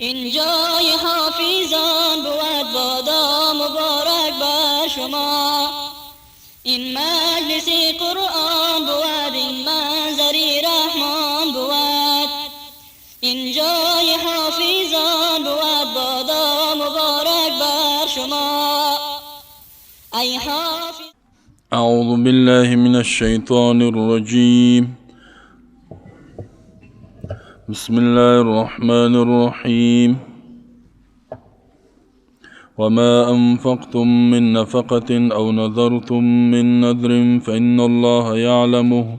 این جای حافظان بود بادا مبارک بر شما. این مجلس قرآن بود، این منظری رحمان بود. این جای حافظان بود بادا مبارک بر شما. ای حافظ. اعوذ بالله من الشیطان الرجیم. بسم الله الرحمن الرحیم. وما أنفقتم من نفقة أو نذرتم من نذر فإن الله يعلمه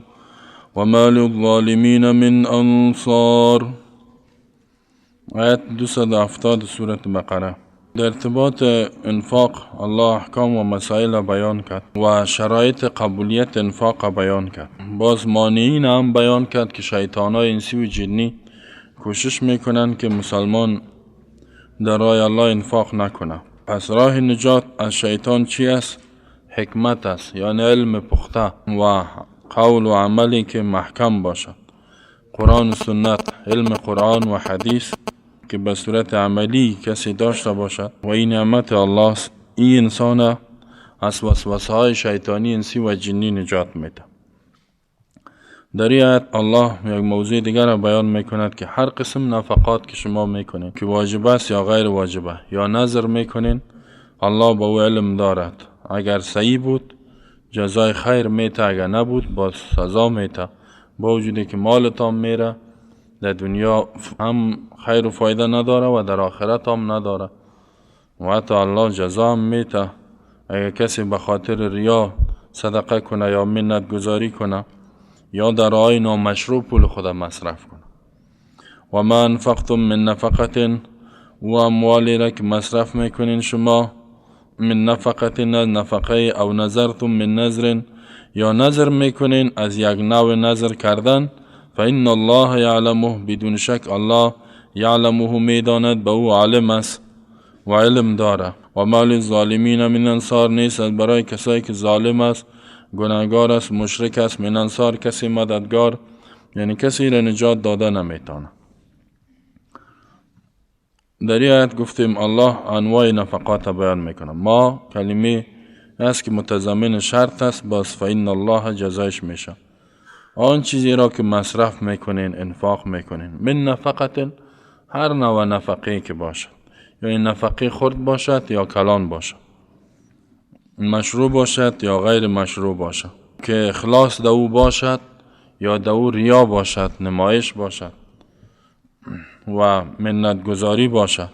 وما للظالمين من أنصار. آیت 270 سورة بقره. در ارتباط انفاق الله احکام و مسائل بیان کرد و شرایط قبولیت انفاق بیان کرد. باز مانعین هم بیان کرد که شیطانای انسی و جنی کوشش میکنند که مسلمان در راه الله انفاق نکنه. پس راه نجات از شیطان چی است؟ حکمت است، یعنی علم پخته و قول و عملی که محکم باشد. قرآن و سنت، علم قرآن و حدیث که به صورت عملی کسی داشته باشد و این نعمت الله است، این انسان از وسوسه های شیطانی انسی و جنی نجات میده. در این آیت الله یک موضوع دیگر را بیان میکند که هر قسم نفقات که شما میکنین که واجب است یا غیر واجبه یا نذر میکنین، الله به او علم دارد. اگر صحیح بود جزای خیر میته، اگر نبود با سزا میته. با وجودی که مالتان میره در دنیا هم خیر و فایده نداره و در آخرت هم نداره و حتی الله جزا هم میته. اگر کسی به خاطر ریا صدقه کنه یا منت گذاری کنه یا در راه نامشروع پول خود مصرف کنه. و ما انفقتم من نفقة، و اموالی را که مصرف میکنین شما، من نفقة نفقه، او نذرتم من نذر، یا نذر میکنین از یک نوع نذر کردن، فإن الله یعلمه، بدون شک الله یعلمه میداند، به او عالم است و علم داره. و ما للظالمین من انصار، نیست برای کسایی که ظالم است، گناهگار است، مشرک است، من انصار کسی مددگار، یعنی کسی را نجات داده نمیتونه. در این آیت گفتیم الله انواع نفقات بیان میکنه. ما کلمه است که متضمن شرط است، باز فإن الله جزایش میشه. آن چیزی را که مصرف میکنین، انفاق میکنین، من نفقت، هر نوع نفقه که باشد، یا این نفقه خرد باشد یا کلان باشد، مشروع باشد یا غیر مشروع باشد، که اخلاص دو باشد یا دو ریا باشد، نمایش باشد و منت گذاری باشد،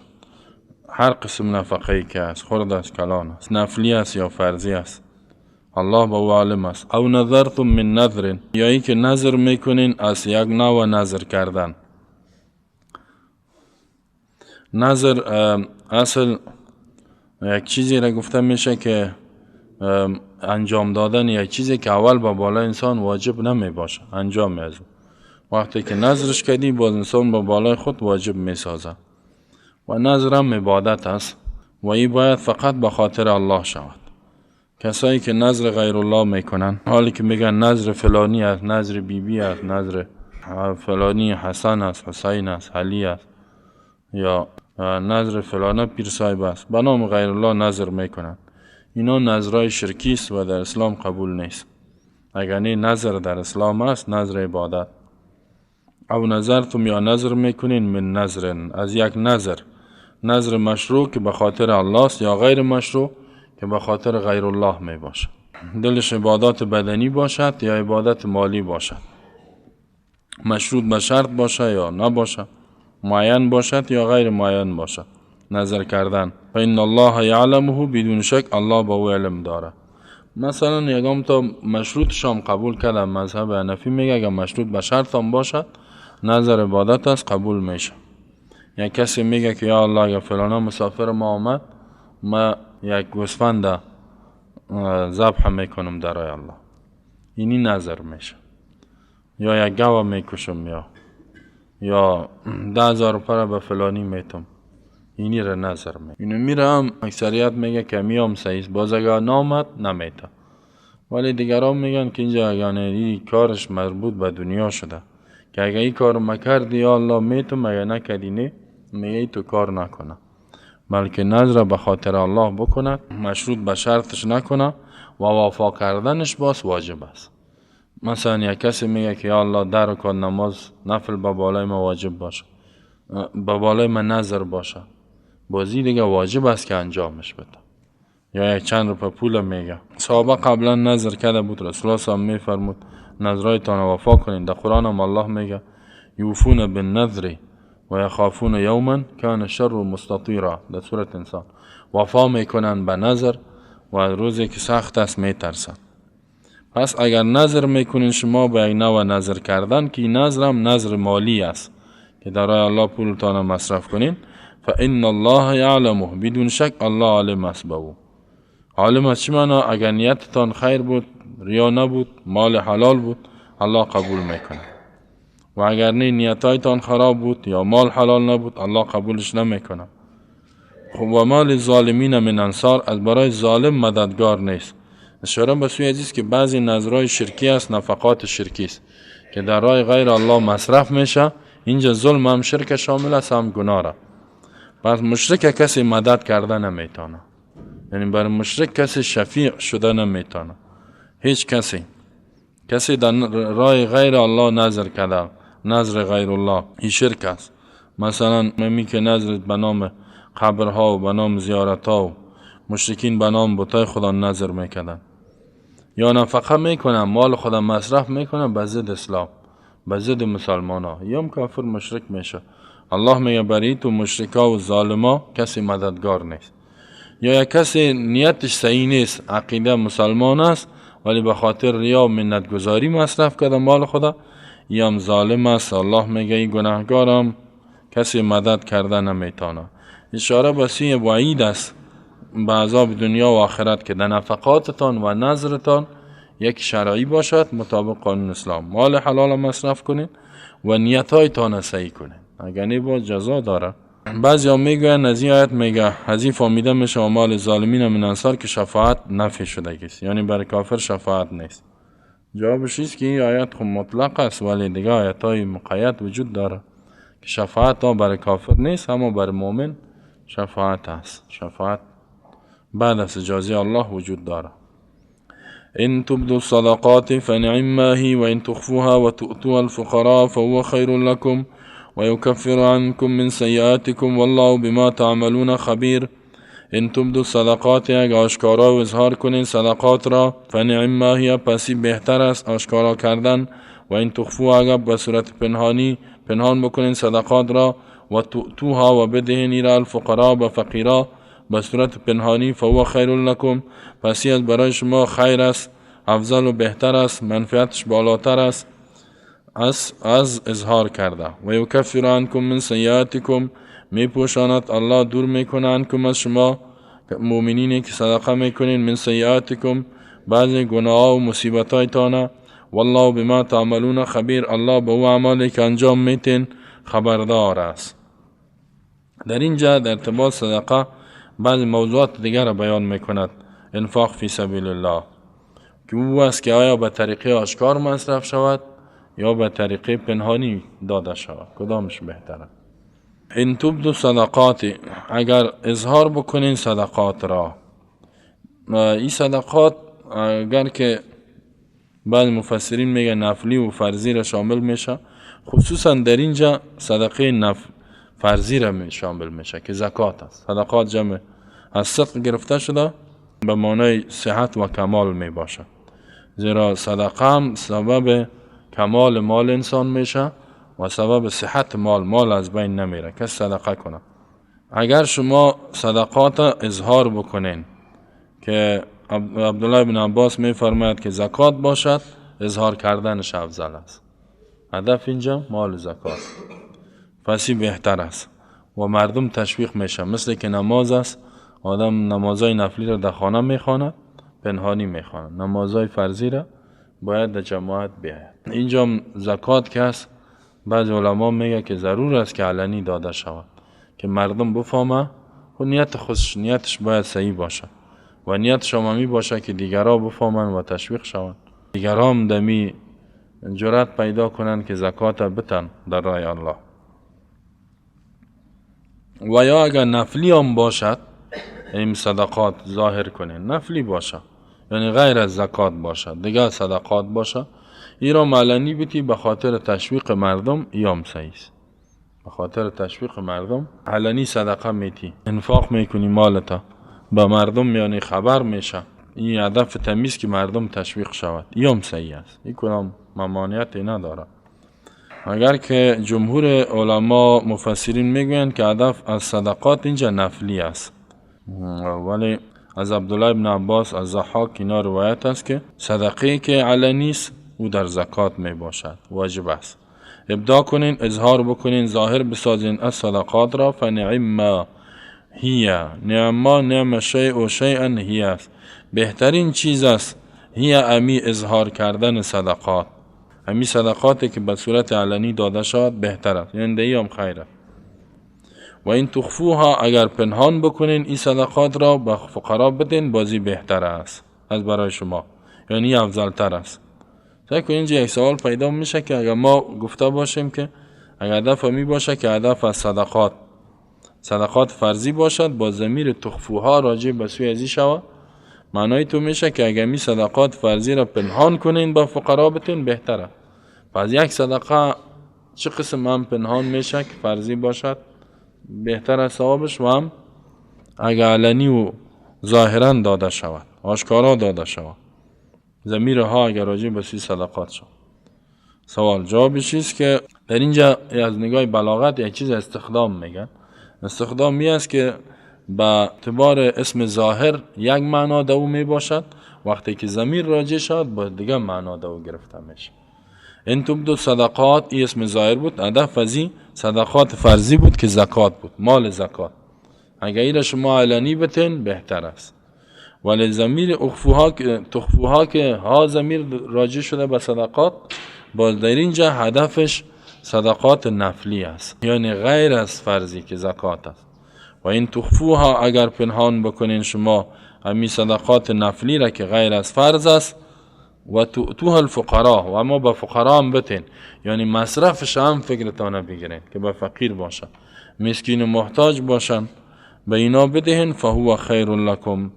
هر قسم نفقه که است، خرد است، کلان است، نفلی است یا فرضی است، الله به او عالم است. او نذرتم من نذر، یا ای که نذر میکنین از یک نوع نذر کردن. نذر اصل یک چیزی را گفته میشه که انجام دادن یک چیزی که اول با بالای انسان واجب نمی باشه، انجام از وقتی که نذرش کردی باز انسان با بالای خود واجب میسازه. و نذر هم عبادت است و این باید فقط به خاطر الله شود. کسایی که نذر غیر الله میکنن، حالی که میگن نذر فلانی است، نذر بیبی است، نذر فلانی حسن است، حسین است، علی است، یا نذر فلانه پیر صاحب است، به نام غیر الله نذر میکنن، اینا نذرای شرکی است و در اسلام قبول نیست. اگر نه نذر در اسلام است، نذر عبادت. او نذرتم، یا نذر میکنین، من نذر، از یک نذر، نذر مشروع که به خاطر الله است یا غیر مشروع که به خاطر غیر الله می باشد. دلش عبادات بدنی باشد یا عبادت مالی باشد، مشروط به شرط باشه یا نباشه، معین باشد یا غیر معین باشد، نظر کردن. فإن الله یعلمه، بدون شک الله به او علم داره. مثلا یگام تا مشروط شام قبول کرده، مذهب حنفی میگه اگر مشروط به شرط هم باشد نظر عبادت است، قبول میشه. یک کسی میگه که یا الله اگر فلانا مسافر ما آمد، ما یک گوسفند ذبح میکنم در راه الله، اینی نظر میشه. یا یک گاو میکشم، یا 10,000 روپیه به فلانی میتم، اینی را نظر می. اینو میرم اکثریت میگه که میام صحیح، باز اگر نامد نمیته. ولی دیگران میگن که اینجا یعنی این کارش مربوط به دنیا شده که اگر این کارو مکردی یا الله میتم، اگر نکردی نه. میگه تو کار نکنه، بلکه نذر به خاطر الله بکنه، مشروط به شرطش نکنه و وفا کردنش باز واجب است. مثلا یک کسی میگه که یا الله 10 رکعت نماز نفل به بالای ما واجب باشه، به بالای من نذر باشه، بازی دیگه واجب است که انجامش بده. یا یک چند روپه پول میگه. صحابه قبلا نذر کرده بود، رسول الله صلی الله علیه و میفرمود نذرایتان وفا کنین. در قرآن هم الله میگه یوفون بالنذر و یخافون یوما کان شر مستطیرا، در صورت انسان وفا میکنن به نذر و روزی که سخت است میترسن. پس اگر نذر میکنین شما به یک نوع نذر کردن که نذر هم نذر مالی است که در راه الله پولتان مصرف کنین، فان الله یعلمه، بدون شک الله عالم است به او. عالم است چی معنا؟ اگر نیتتان خیر بود، ریا نبود، مال حلال بود، الله قبول میکنه. و اگر نه نیتایتان خراب بود یا مال حلال نبود، الله قبولش نمیکنه. خب و مال ظالمین من انصار، از برای ظالم مددگار نیست. اشاره به سوی عزیز که بعضی نظرهای شرکی است، نفقات شرکی است که در راه غیر الله مصرف میشه. اینجا ظلم هم شرک شامل است هم گناه را. پس مشرک کسی مدد کرده نمیتونه، یعنی برای مشرک کسی شفیع شده نمیتونه. هیچ کسی در راه غیر الله نظر کرده، نظر غیر الله، این شرک است. مثلا می که نظر به نام قبرها و به نام زیارتها و مشرکین به نام بتای خدا نظر میکردن، یا نفقه میکنن، مال خدا مصرف میکنن به ضد اسلام، به ضد مسلمان ها، یا هم کافر مشرک میشه. الله میگه برای تو مشرکا و ظالما کسی مددگار نیست. یا یک کسی نیتش صحیح نیست، عقیده مسلمان است ولی به خاطر ریا و منتگذاری مصرف کرده مال خدا، یا هم ظالم است. الله میگه این گناهگارم کسی مدد کرده نمیتونه. اشاره به سوی وعید است به عذاب دنیا و آخرت که در نفقاتتان و نظرتان یک شرعی باشد مطابق قانون اسلام، مال حلال مصرف کنید و نیتهایتان صحیح کنید، اگر نه باز جزا داره. بعضی ها میگوین از این آیت میگه از این فهمیده میشه و مال ظالمین من انصار که شفاعت نفی شده است، یعنی برای کافر شفاعت نیست. جوابش است که این آیت خب مطلق است ولی دیگه آیت های مقید وجود داره که شفاعت ها برای کافر نیست، اما برای مؤمن شفاعت است. شفاعت بعد از اجازه الله وجود داره. إن تبدوا الصدقات فنعما هي وإن تخفوها وتؤتوها الفقراء فهو خير لكم ويكفر عنكم من سيئاتكم والله بما تعملون خبير. إن تبدوا الصدقات، اگر آشکارا و اظهار کنین صدقات را، فنعما هي، پسی بهتر است آشکارا کردن. و این تخفوها، اگر به صورت پنهانی پنهان بکنین صدقات را، و تؤتوها و بدهین را الفقراء به فقیرا به صورت پنهانی، فهو خیر لکم، پسی از برای شما خیر است، افضل و بهتر است، منفعتش بالاتر است از اظهار کرده. و یکفر عنکم من سیئاتکم، میپوشاند الله دور میکنه عنکم از شما مؤمنینی که صدقه میکنین، من سیئاتکم بعضی گناه و مصیبتایتانه. والله بما تعملون خبیر، الله به او اعمالی که انجام میتین خبردار است. در اینجا در ارتباط صدقه بعضی موضوعات دیگر را بیان میکند. انفاق فی سبیل الله که او است که آیا به طریقه آشکار مصرف شود یا به طریقه پنهانی داده شود، کدامش بهتره؟ ان تبدوا صدقات، اگر اظهار بکنین صدقات را، این صدقات اگر که بعض مفسرین میگه نفلی و فرضی را شامل میشه، خصوصا در اینجا صدقه فرضی را شامل میشه که زکات است. صدقات جمع از صدق گرفته شده به معنای صحت و کمال می باشه، زیرا صدقه هم سبب کمال مال انسان میشه و سبب صحت مال، مال از بین نمیره کس صدقه کنه. اگر شما صدقات اظهار بکنین که عبدالله بن عباس میفرماید که زکات باشد، اظهار کردنش افضل است. هدف اینجا مال زکات، پسی بهتر است و مردم تشویق میشه. مثل که نماز است، آدم نمازهای نفلی را در خانه میخواند، پنهانی میخواند، نمازهای فرضی را باید در جماعت بیاید. اینجا زکات که است، بعض علما میگه که ضرور است که علنی داده شود که مردم بفهمه و نیت خودش، نیتش باید صحیح باشه و نیت شما می باشه که دیگرها بفهمن و تشویق شوند، دیگرها هم دمی جرأت پیدا کنند که زکات بتن در راه الله. و یا اگر نفلی هم باشد این صدقات ظاهر کنین، نفلی باشه یعنی غیر از زکات باشد، دیگه صدقات باشه، این را علنی بیتی به خاطر تشویق مردم، ایام صحیح است. به خاطر تشویق مردم علنی صدقه میتی، انفاق میکنی مالتا به مردم، یعنی خبر میشه، این هدف تمیز که مردم تشویق شود، ایام صحیح است، این کدام ممانعتی نداره. اگر که جمهور علما مفسرین میگویند که هدف از صدقات اینجا نفلی است، ولی از عبدالله ابن عباس از ضحاک اینا روایت است که صدقه که علنی است او در زکات می باشد، واجب است. ابدا کنین، اظهار بکنین، ظاهر بسازین از صدقات را. فنعم هی، نعما نعم شیء و شیئا هی است، بهترین چیز است. هی امی اظهار کردن صدقات، امی صدقاتی که به صورت علنی داده شد بهتر است، یعنی دهی هم خیر است. و این تخفوها، اگر پنهان بکنین این صدقات را به فقرا بدین، بازی بهتر است از برای شما، یعنی افضل تر است. سعی کنین اینجا یک سوال پیدا میشه که اگر ما گفته باشیم که اگر هدف می باشه که هدف از صدقات صدقات فرضی باشد، با ضمیر تخفوها راجع به سوی ازی شود، معنای تو میشه که اگر می صدقات فرضی را پنهان کنین با فقرا بتین بهتره. پس یک صدقه چه قسم هم پنهان میشه که فرضی باشد بهتر از ثوابش، و هم اگر علنی و ظاهرا داده شود، آشکارا داده شود، ضمیر ها اگر راجع به سوی صدقات شود. سوال جوابش است که در اینجا از نگاه بلاغت یک چیز استخدام میگن. استخدام می است که به اعتبار اسم ظاهر یک معنا دو می باشد، وقتی که ضمیر راجع شد با دیگه معنا دو گرفته میشه. ان تبدو صدقات، این اسم ظاهر بود، هدف از این صدقات فرضی بود که زکات بود، مال زکات. اگر این شما علنی بتین بهتر است. ولی ضمیر اخفوها تخفوها که ها ضمیر راجع شده به صدقات، باز در اینجا هدفش صدقات نفلی است، یعنی غیر از فرضی که زکات است. و این تخفوها، اگر پنهان بکنین شما امی صدقات نفلی را که غیر از فرض است، و تؤتوها الفقراء، و اما به فقرا هم بتین، یعنی مصرفش هم فکرتانه بگیرین که به فقیر باشه، مسکین و محتاج باشن، به اینا بدهین. فهو خیر لکم،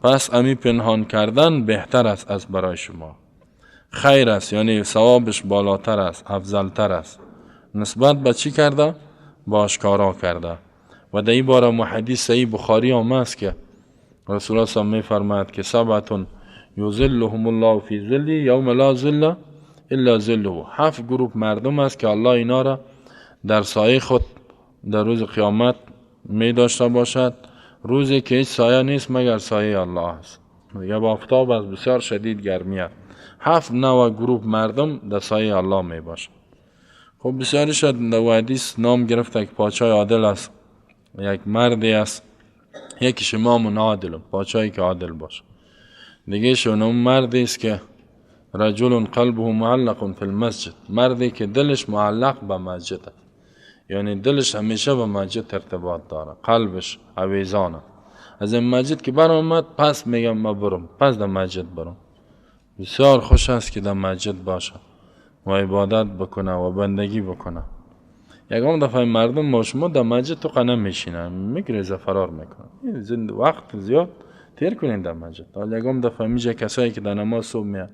پس امی پنهان کردن بهتر است از برای شما، خیر است، یعنی ثوابش بالاتر است، افضلتر است نسبت به چی کرده؟ با آشکارا کرده. و در این باره حدیث صحیح بخاری هم است که رسول الله صلی الله علیه و میفرماید که سبعة یظلهم الله فی ظله یوم لا ظل الا ظله، هفت گروه مردم است که الله اینا را در سایه خود در روز قیامت می داشته باشد، روزی که هیچ سایه نیست مگر سایه الله است. دیگه با آفتاب از بسیار شدید گرمی است. هفت نوع گروه مردم در سایه الله می باشد. خب بسیاری شد در حدیث نام گرفته که پادشاه عادل است، یک مردی است، یکیش امام عادل، پادشاهی که عادل باشه. دیگه شون اون مردی است که رجل قلبه معلق فی المسجد، مردی که دلش معلق به مسجد است، یعنی دلش همیشه به مسجد ارتباط داره، قلبش آویزانه. از این مسجد که برآمد پس میگم ما برم، پس در مسجد برم. بسیار خوش است که در مسجد باشه و عبادت بکنه و بندگی بکنه. یکم دفعه مردم ما شما در مسجد تو قنه میشینن، میگریزه، فرار میکنن، زند وقت زیاد تیر کنین در مسجد. حالا یکم دفعه میشه کسایی که در نماز صبح میان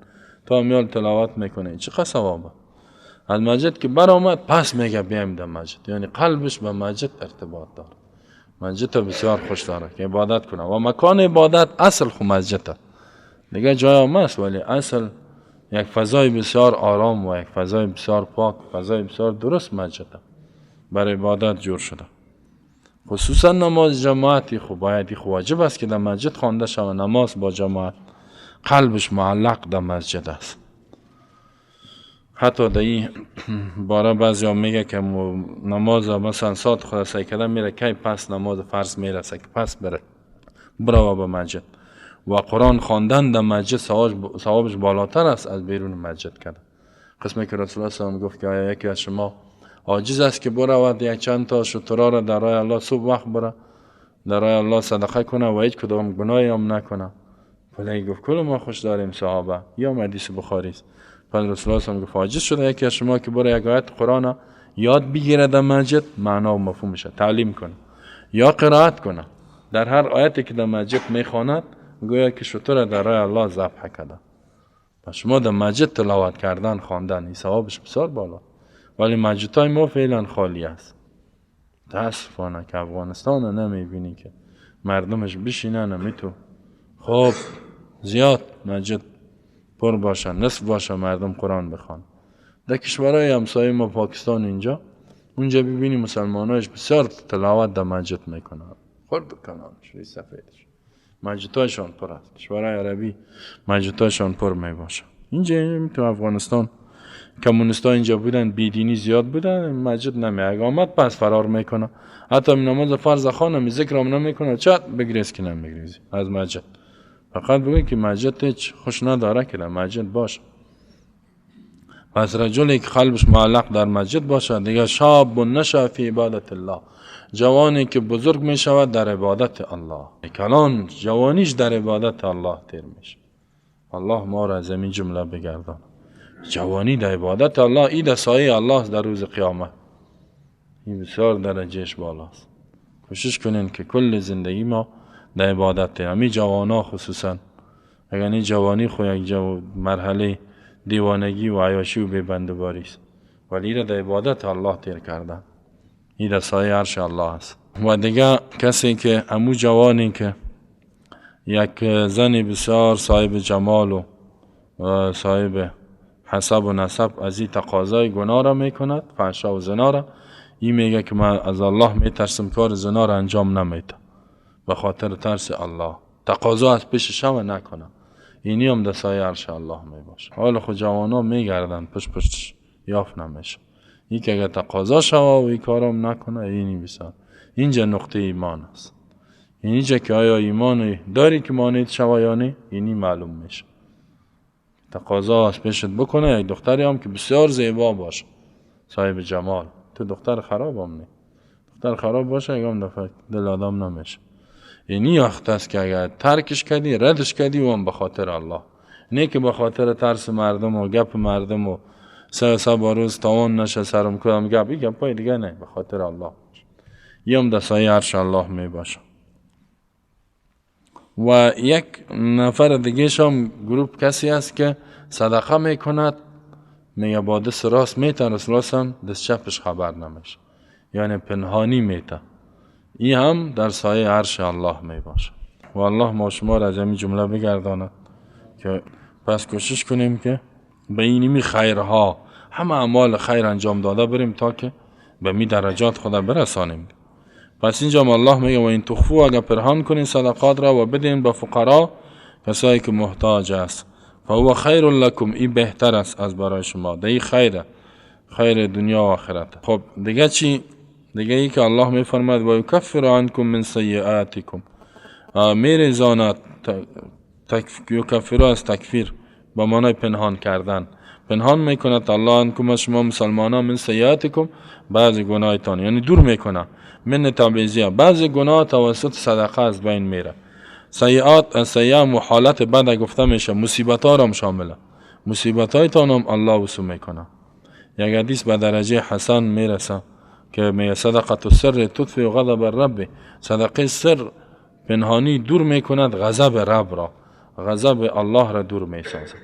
تا میال تلاوت میکنه، چه ثوابه. از مسجد که برآمد پس میگه بیایم در مسجد، یعنی قلبش به مسجد ارتباط داره، مسجد بسیار خوش داره که عبادت کنه. و مکان عبادت اصل خو مسجد دیگه جای هم است، ولی اصل یک فضای بسیار آرام و یک فضای بسیار پاک، فضای بسیار درست مسجد برای عبادت جور شده. خصوصا نماز جماعتی خو باید خو واجب است که در مسجد خوانده شود. نماز با جماعت قلبش معلق در مسجد است. حتی در این باره بعضی ها میگه که نماز مثلا ساعت خود سعی کرده میره کی پس نماز فرض میرسه که پس بره برو به مسجد. و قرآن خواندن در مسجد ثوابش بالاتر است از بیرون مسجد کرده. قسمی که رسول الله صلی الله علیه و گفت که آیا یکی از شما عاجز است که برود یک چند تا شترا را در راه الله صبح وقت بره در راه الله صدقه کنه و هیچ کدام گناهی هم نکنه؟ ولی گفت کل ما خوش داریم صحابه، یا حدیث بخاری است. پس رسول الله صلی الله علیه و گفت عاجز شده یکی از شما که بره یک آیت قرآن یاد بگیره در مسجد، معنا و مفهومش تعلیم کنه، یا قرائت کنه. در هر آیتی که در مسجد میخواند گویا که شتر در راه الله ذبح کرده. پس شما در مسجد تلاوت کردن، خواندن، این ثوابش بسیار بالا. ولی مسجدهای ما فعلا خالی است. متاسفانه که افغانستان رو نمیبینی که مردمش بشینن میتو. خب زیاد مسجد پر باشه، نصف باشه، مردم قرآن بخوان. در کشورهای همسایه ما پاکستان اینجا، اونجا ببینی مسلمانایش بسیار تلاوت در مسجد میکنن، خرد کنانش روی سفیدش، مسجدهایشان پر است. کشورهای عربی مسجدهایشان پر میباشه. اینجا تو افغانستان کمونیست‌ها اینجا بودن، بیدینی زیاد بودن، مسجد نمی، اگه آمد پس فرار میکنه. حتی نماز فرض خانم ذکر هم نمیکنه، چت بگریز که نمیگریزی از مسجد. فقط بگوی که مسجد هیچ خوش نداره که در مسجد باشه. پس رجلی که قلبش معلق در مسجد باشه دیگه، شاب نشأ فی عبادت الله، جوانی که بزرگ می شود در عبادت الله، کلان جوانیش در عبادت الله تیر میشه. الله ما را از این جمله بگردان. جوانی در عبادت الله، ای در سایه الله در روز قیامت، این بسیار درجهش بالاست. کوشش کنین که کل زندگی ما در عبادت، همی جوانا خصوصا، اگر این جوانی خو یک مرحله دیوانگی و عیاشی و بی‌بندوباری است، ولی را در عبادت الله تیر کردن، این در سایه عرش الله است. و دیگه کسی که امو جوانی که یک زن بسیار صاحب جمال و صاحب حسب و نسب از این تقاضای گناه را میکند، فحشا و زنا را، این میگه که من از الله میترسم، کار زنا را انجام نمیده به خاطر ترس الله، تقاضا از پیش شو نکنه، اینی هم در سایه عرش الله میباشه. حال خود جوانا میگردن پشت پشتش یافت نمیشه. این که اگر تقاضا شوه و این کارم نکنه، اینی بسیار اینجا نقطه ایمان است. اینجا که آیا ایمان داری که مانعت شوه یا نه، اینی معلوم میشه. تقاضا از پیشت بکنه، یک دختری هم که بسیار زیبا باشه، صاحب جمال، تو دختر خراب هم نه، دختر خراب باشه یکم دفعه دل آدم نمیشه. اینی وقت است که اگر ترکش کردی، ردش کردی، و هم به خاطر الله، نه که به خاطر ترس مردم و گپ مردم و سه سه روز توان نشه سرم کنم گپ، این گپای دیگه نه، به خاطر الله. یه هم در سایه عرش الله می باشه. و یک نفر دیگه هم گروپ کسی است که صدقه میکند، میگه با دست راست میتن، رسول الله دست چپش خبر نمیشه، یعنی پنهانی میته. این هم در سایه عرش الله می باشه. و الله ما شما را از این جمله بگرداند که پس کوشش کنیم که به اینمی خیرها، همه اعمال خیر انجام داده بریم تا که به می درجات خدا برسانیم. پس اینجا الله میگه و این تخفو، اگر پرهان کنین صدقات را و بدین به فقرا، کسایی که محتاج است، فهو خیر لکم، این بهتر است از برای شما، ده خیره، خیر دنیا و آخرت. خب دیگه چی؟ دیگه ای که الله میفرماد و یکفر عنکم من سیئاتکم، میریزاند، یکفر از تکفیر با معنای پنهان کردن، پنهان میکند الله عنکم از شما مسلمانان، من سیئاتکم بعضی گناهتان، یعنی دور میکنه، من تبعیضیه، بعضی گناه توسط صدقه از بین میره. سیئات از سیئه و حالت بد گفته میشه، مصیبت ها را شامله، مصیبت هایتان هم الله وسو میکنه. یک حدیث به درجه حسن میرسه که میگه صدقه السر تطفئ غضب الرب، صدقه سر پنهانی دور میکند غضب رب را، غضب الله را دور میسازد.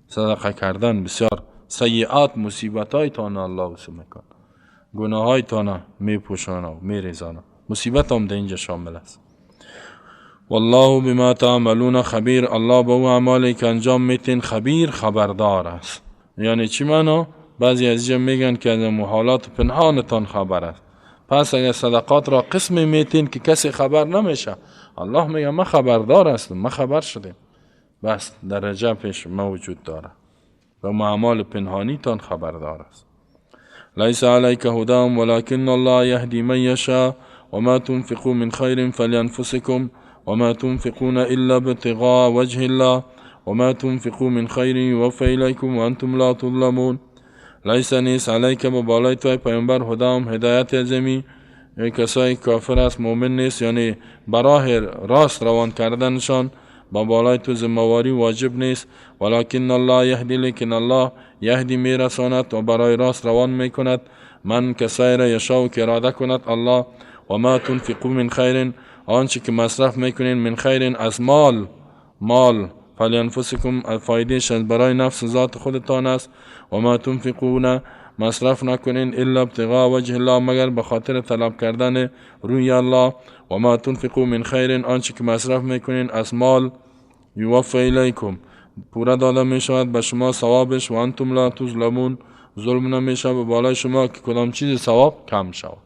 صدقه کردن بسیار سیئات مصیبت هایتان الله وسو میکنه، گناه هایتان میپوشانه و میریزانه، مصیبت هم در اینجا شامل است. والله بما تعملون خبیر، الله به او اعمالی که انجام میتین خبیر، خبردار است. یعنی چی معنا؟ بعضی از اینجا میگن که از محالات پنهانتان خبر است. پس اگر صدقات را قسمی میتین که کسی خبر نمیشه، الله میگه من خبردار هستم، من خبر شدیم، بس درجه پیش موجود داره و اعمال پنهانیتان خبردار است. لیس علیک هداهم ولكن الله یهدی من یشاء وما تنفقوا من خیر فلانفسکم وما تنفقون الا ابتغاء وجه الله وما تنفقوا من خیر یوفى الیکم وانتم لا تظلمون. لیس نیست علیک به بالای تو پیامبر هداهم هدایت ازمی، کسایی کافر است مؤمن نیست، یعنی براه راست روان کردنشان با بالای تو ذمهواری واجب نیست. ولکن الله یهدی، لیکن الله یهدی میرساند و برای راست روان میکند من کسایی را یشاء که اراده کند الله. و ما تنفقوا من خیر، آنچه که مصرف میکنین، من خیر از مال، مال فلینفسکم، فایدهش برای نفس ذات خودتان است. و ما تنفقون، مصرف نکنین الا ابتغاء وجه الله، مگر به خاطر طلب کردن روی الله. و ما تنفقوا من خیر، آنچه که مصرف میکنین از مال، یوفى الیکم، پورا داده میشود به شما ثوابش. و انتم لا تظلمون، ظلم نمیشه به بالای شما که کدام چیز ثواب کم شود.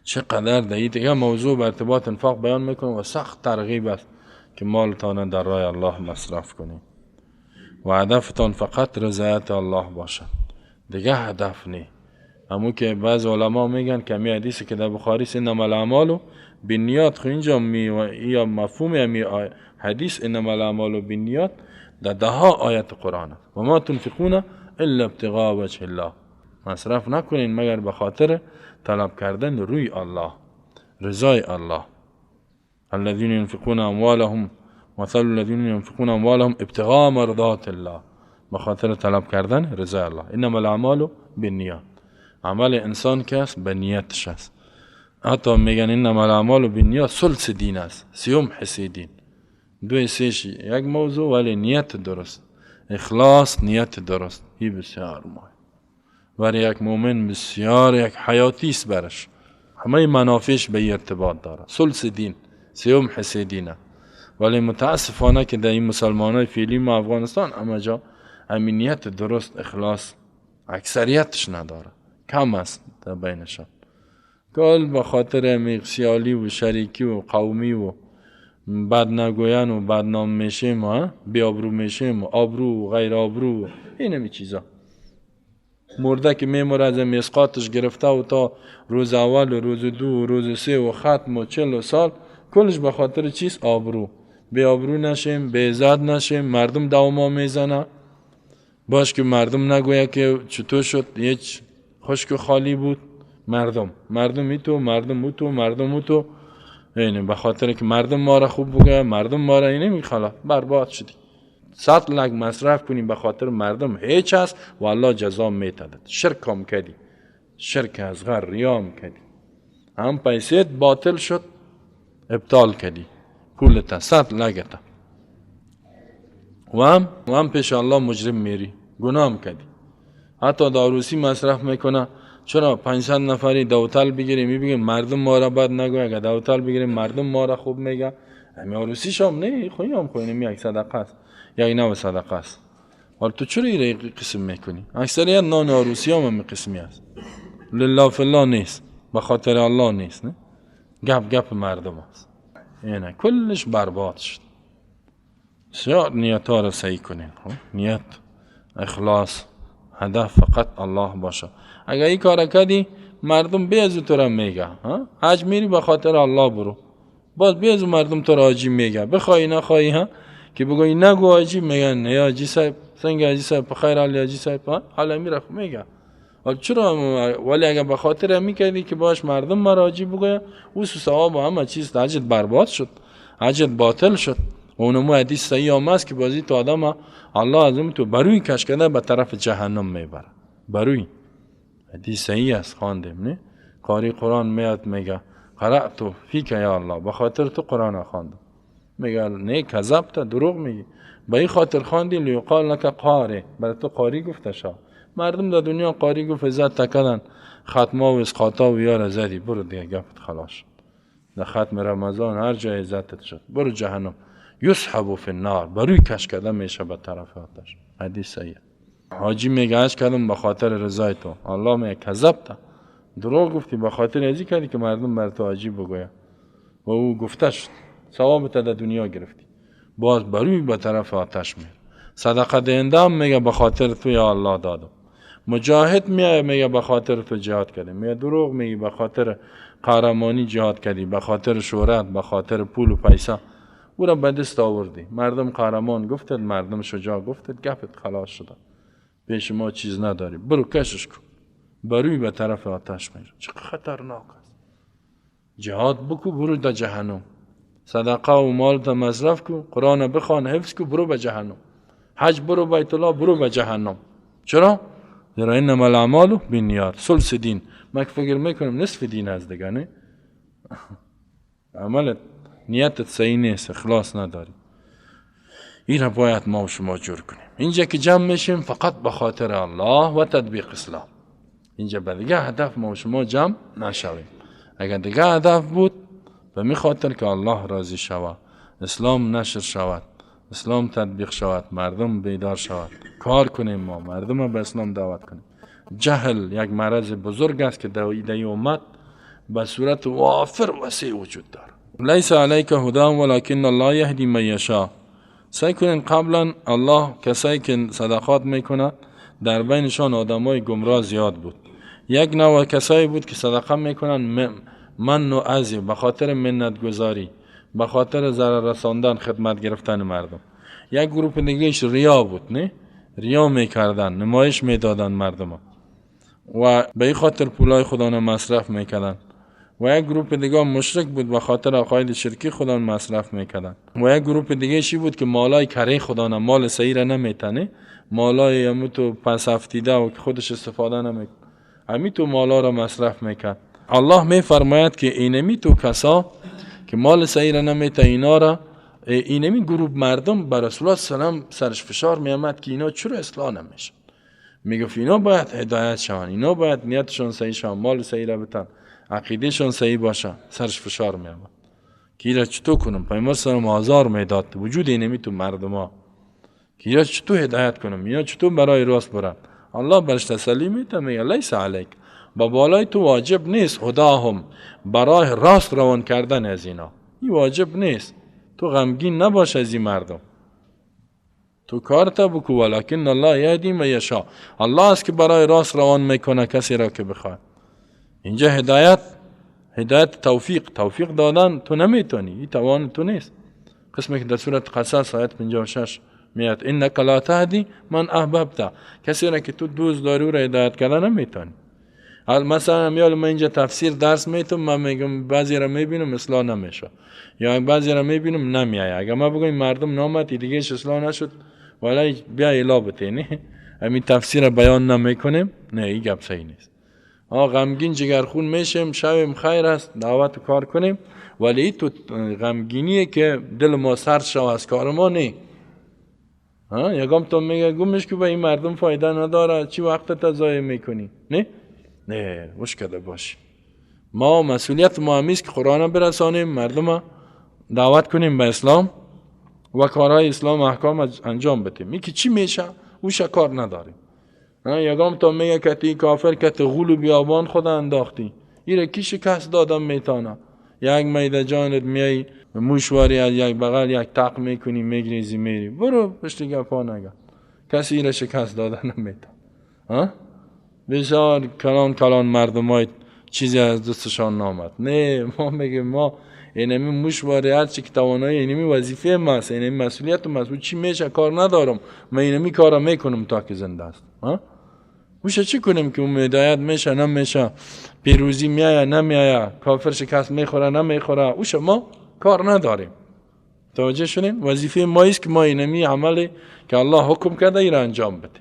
چقدر در این دیگه موضوع به ارتباط انفاق بیان میکنه و سخت ترغیب است که مالتان در راه الله مصرف کنید و هدفتان فقط رضایت الله باشد، دیگه هدف نی. همون که بعض علما میگن که می حدیثی که در بخاری است انما الاعمال بالنیات، خو اینجا می یا مفهوم می حدیث انما الاعمال بالنیات در ده ها آیت قرآن است. و ما تنفقون الا ابتغاء وجه الله، مصرف نکنین مگر به خاطر طلب کردن روی الله، رضای الله. الذين ينفقون اموالهم مثل الذين ينفقون اموالهم ابتغاء مرضات الله، به خاطر طلب کردن رضای الله. انما الاعمال بالنیات، عمل انسان که است به نیتش است. حتی میگن انما الاعمال بالنیات ثلث دین است، سیوم حصه دین، دوی سهش یک موضوع، ولی نیت درست، اخلاص، نیت درست، این بسیار مهم برای یک مؤمن، بسیار یک حیاتی است برش، همه منافعش به ارتباط داره. ثلث دین، سیوم حصه دینه. ولی متاسفانه که در این مسلمان های فعلی ما افغانستان همه جا امنیت درست، اخلاص اکثریتش نداره، کم است در بینشان. کل به خاطر میقسیالی و شریکی و قومی و بد نگوین و بدنام میشیم و بی آبرو میشیم و آبرو و غیر آبرو و این چیزا. مرده که میموره از اسقاطش گرفته و تا روز اول و روز دو و روز سه و ختم و 40 سال کلش به خاطر چیز؟ آبرو. بی آبرو نشیم، بی عزت نشیم، مردم دعوا میزنه، باش که مردم نگویه که چطور شد، هیچ خشک خالی بود. مردم مردم ای تو، مردم او تو، مردم او تو، اینه به خاطر که مردم ما را خوب بگه، مردم ما را اینه میخواد، برباد شدی. 100 لک مصرف کنیم به خاطر مردم هیچ است و الله جزا میتدد. شرک هم کردی، شرک اصغر، ریا هم کردی، هم پیسیت باطل شد، ابطال کردی پولت 100 لکت، و هم پیش الله مجرم میری، گناه هم کردی. حتی داروسی مصرف میکنه، چرا 500 نفری دوتل بگیریم، میگیم مردم ما را بد نگوی، اگه دوتل بگیریم مردم ما را خوب میگه. همین عروسی شام نه، خویی هم خوینیم، یک صدقه است، یک نوع صدقه است. حالا تو چرا این قسم میکنی؟ اکثریت نان عروسی هم همین قسمی است، لله فی نیست، به خاطر الله نیست، نه گپ گپ مردم است. اینه کلش برباد شد. بسیار نیت ها را صحیح کنین، نیت، اخلاص، هدف فقط الله باشه. اگر این کار کردی مردم بی از تو را میگه، حج میری به خاطر الله برو، باز بی از مردم تو را حاجی میگه، بخوای نخوای ها که بگویی نگو حاجی، میگن نه حاجی صاحب، سنگ حاجی صاحب، بخیر علی حاجی صاحب، حالا میره میگه. چرا؟ ولی اگر به خاطر میکردی که باش مردم مرا حاجی بگویه، او ثواب و همه چیز حجت برباد شد، حجت باطل شد. و اونمو حدیث صحیح هم است که بازی تو آدم الله از اون تو بروی کش کرده به طرف جهنم میبره، بروی. حدیث صحیح است، خواندیم نه؟ قاری قرآن میاد میگه قرأت فیک یا الله، به خاطر تو قرآن خواندم. میگه نه کذبت، دروغ میگی، به این خاطر خواندی لیقال لک قاری، برای تو قاری گفته شد. مردم در دنیا قاری گفت عزت تکدن، ختما و اسقاطا و یار زدی، برو دیگه گفت خلاص شد. در ختم رمضان هر جای عزتت شد، برو جهنم. یسحب فی النار، بروی کش کرده میشه به طرف آتش. حدیث صحیح. حاجی میگه حج کردم به خاطر رضای تو، الله میگه کذبت، دروغ گفتی، به خاطر ازی کردی که مردم بر تو حاجی بگوید و او گفته شد، ثوابت در دنیا گرفتی، باز بروی به طرف آتش میره. صدقه دهنده هم میگه به خاطر تو یا الله دادم. مجاهد میگه میگه به خاطر تو جهاد کردیم، میگه دروغ میگی، به خاطر قهرمانی جهاد کردی، به خاطر شهرت، به خاطر پول و پیسه او را به دست آوردی، مردم قهرمان گفتد، مردم شجاع گفتد، گپت خلاص شده، پیش ما چیز نداری، برو کشش کن، بروی به طرف آتش میره. چه خطرناک است. جهاد بکو برو در جهنم، صدقه و مال تا مصرف کو، قرآن بخوان حفظ کو، برو به جهنم، حج برو بیت الله، برو به جهنم. چرا؟ زیرا انما الاعمال بالنیات، ثلث دین. من فکر میکنم نصف دین از دیگه، نه؟ عملت نیتت صحیح نیست، اخلاص نداری. این را باید ما و شما جور کنیم. اینجا که جمع میشیم فقط به خاطر الله و تطبیق اسلام. اینجا به دیگه هدف ما و شما جمع نشویم. اگر دیگه هدف بود به می خاطر که الله راضی شود، اسلام نشر شود، اسلام تطبیق شود، مردم بیدار شود، کار کنیم، ما مردم به اسلام دعوت کنیم. جهل یک مرض بزرگ است که در امت به صورت وافر وسیع وجود دارد. لیس علیک هداهم ولکن الله یهدی من یشاء. سعی کنین قبلا الله کسایی که صدقات میکنه در بینشان آدمای گمراه زیاد بود. یک نوع کسایی بود که صدقه میکنن من و ازی، به خاطر منت گذاری، به خاطر ضرر رساندن، خدمت گرفتن مردم. یک گروه دیگهش ریا بود، نه؟ ریا میکردن، نمایش میدادن مردم و به این خاطر پولای خدا را مصرف میکردن. و یک گروه دیگه مشرک بود، به خاطر عقاید شرکی خدا مصرف میکردن. و یک گروه دیگه چی بود که مالای کره خدا نه، مال صحیح را نمیتنه، مالای یمو تو پس افتیده و که خودش استفاده نمیکنه، همی تو مالا را مصرف میکرد. الله میفرماید که اینمی تو کسا که مال صحیح را نمیته، اینا را، اینمی گروه مردم بر رسول الله سلام سرش فشار میامد که اینا چرا اصلاح نمیشن. میگفت اینا باید هدایت شوند، اینا باید نیتشان صحیح شوند، مال صحیح را بتن، عقیدهشان صحیح باشه. سرش فشار میامد که اینا چطور کنم. پیامبر سلام آزار میداد وجود اینمی تو مردما که اینا چطور هدایت کنم، اینا چطور برای راست برن. الله برش تسلی میده، میگه لیس علیک، با بالای تو واجب نیست هداهم، برای راست روان کردن از اینا، این واجب نیست. تو غمگین نباش از این مردم، تو کارتا بکو. ولکن الله یهدی من یشاء، الله است که برای راست روان میکنه کسی را که بخواد. اینجا هدایت، هدایت توفیق، توفیق دادن تو نمیتونی، این توان تو نیست. قسمی که در سورت قصص آیت 56 میاد، انک لا تهدی من احببت، کسی را که تو دوست داری او را هدایت کردن نمیتونی. مثلا میال من اینجا تفسیر درس میتونم، من میگم بعضی را میبینم اصلاح نمیشه، یا بعضی را میبینم نمیایه. اگر ما بگم مردم نامد دیگه اصلاح نشد، ولی بیا الا بته، نه همین تفسیر بیان نمیکنیم، نه این گپ صحیح نیست. غمگین جگرخون میشیم، شبم خیر است، دعوت کار کنیم، ولی تو غمگینیه که دل ما سرد شو از کار ما نه. یکم تو میگه گمش که به این مردم فایده نداره، چی وقت تا ضایع میکنی؟ نه نه، مشکل باش. ما مسئولیت ما همیست که قرآن برسانیم، مردم دعوت کنیم به اسلام و کارهای اسلام احکام انجام بدیم. این که چی میشه اوش کار نداریم. یکم تا میگه که تی کافر که تی غول و بیابان خدا انداختی، ایره کی شکست دادم میتانه. یک میده جانت میای موشواری از یک بغل یک تق میکنی میگریزی میری، برو پشت گپا نگه، کسی ایره شکست دادن نمیتانه. بسیار کلان کلان مردمای چیزی از دستشان نامد. نه، ما میگیم ما اینمی موشواری هرچی که توانایی، اینمی وظیفه ماست، اینمی مسئولیت ماست. چی میشه کار ندارم، من اینمی کارا میکنم تا که زنده است. میشه چی کنیم که اون هدایت میشه نمیشه، پیروزی میایه نمیایه، کافر شکست میخوره نمیخوره، اوش ما کار نداریم. توجه شدین؟ وظیفه ما است که ما اینمی عملی که الله حکم کرده ای را انجام بده.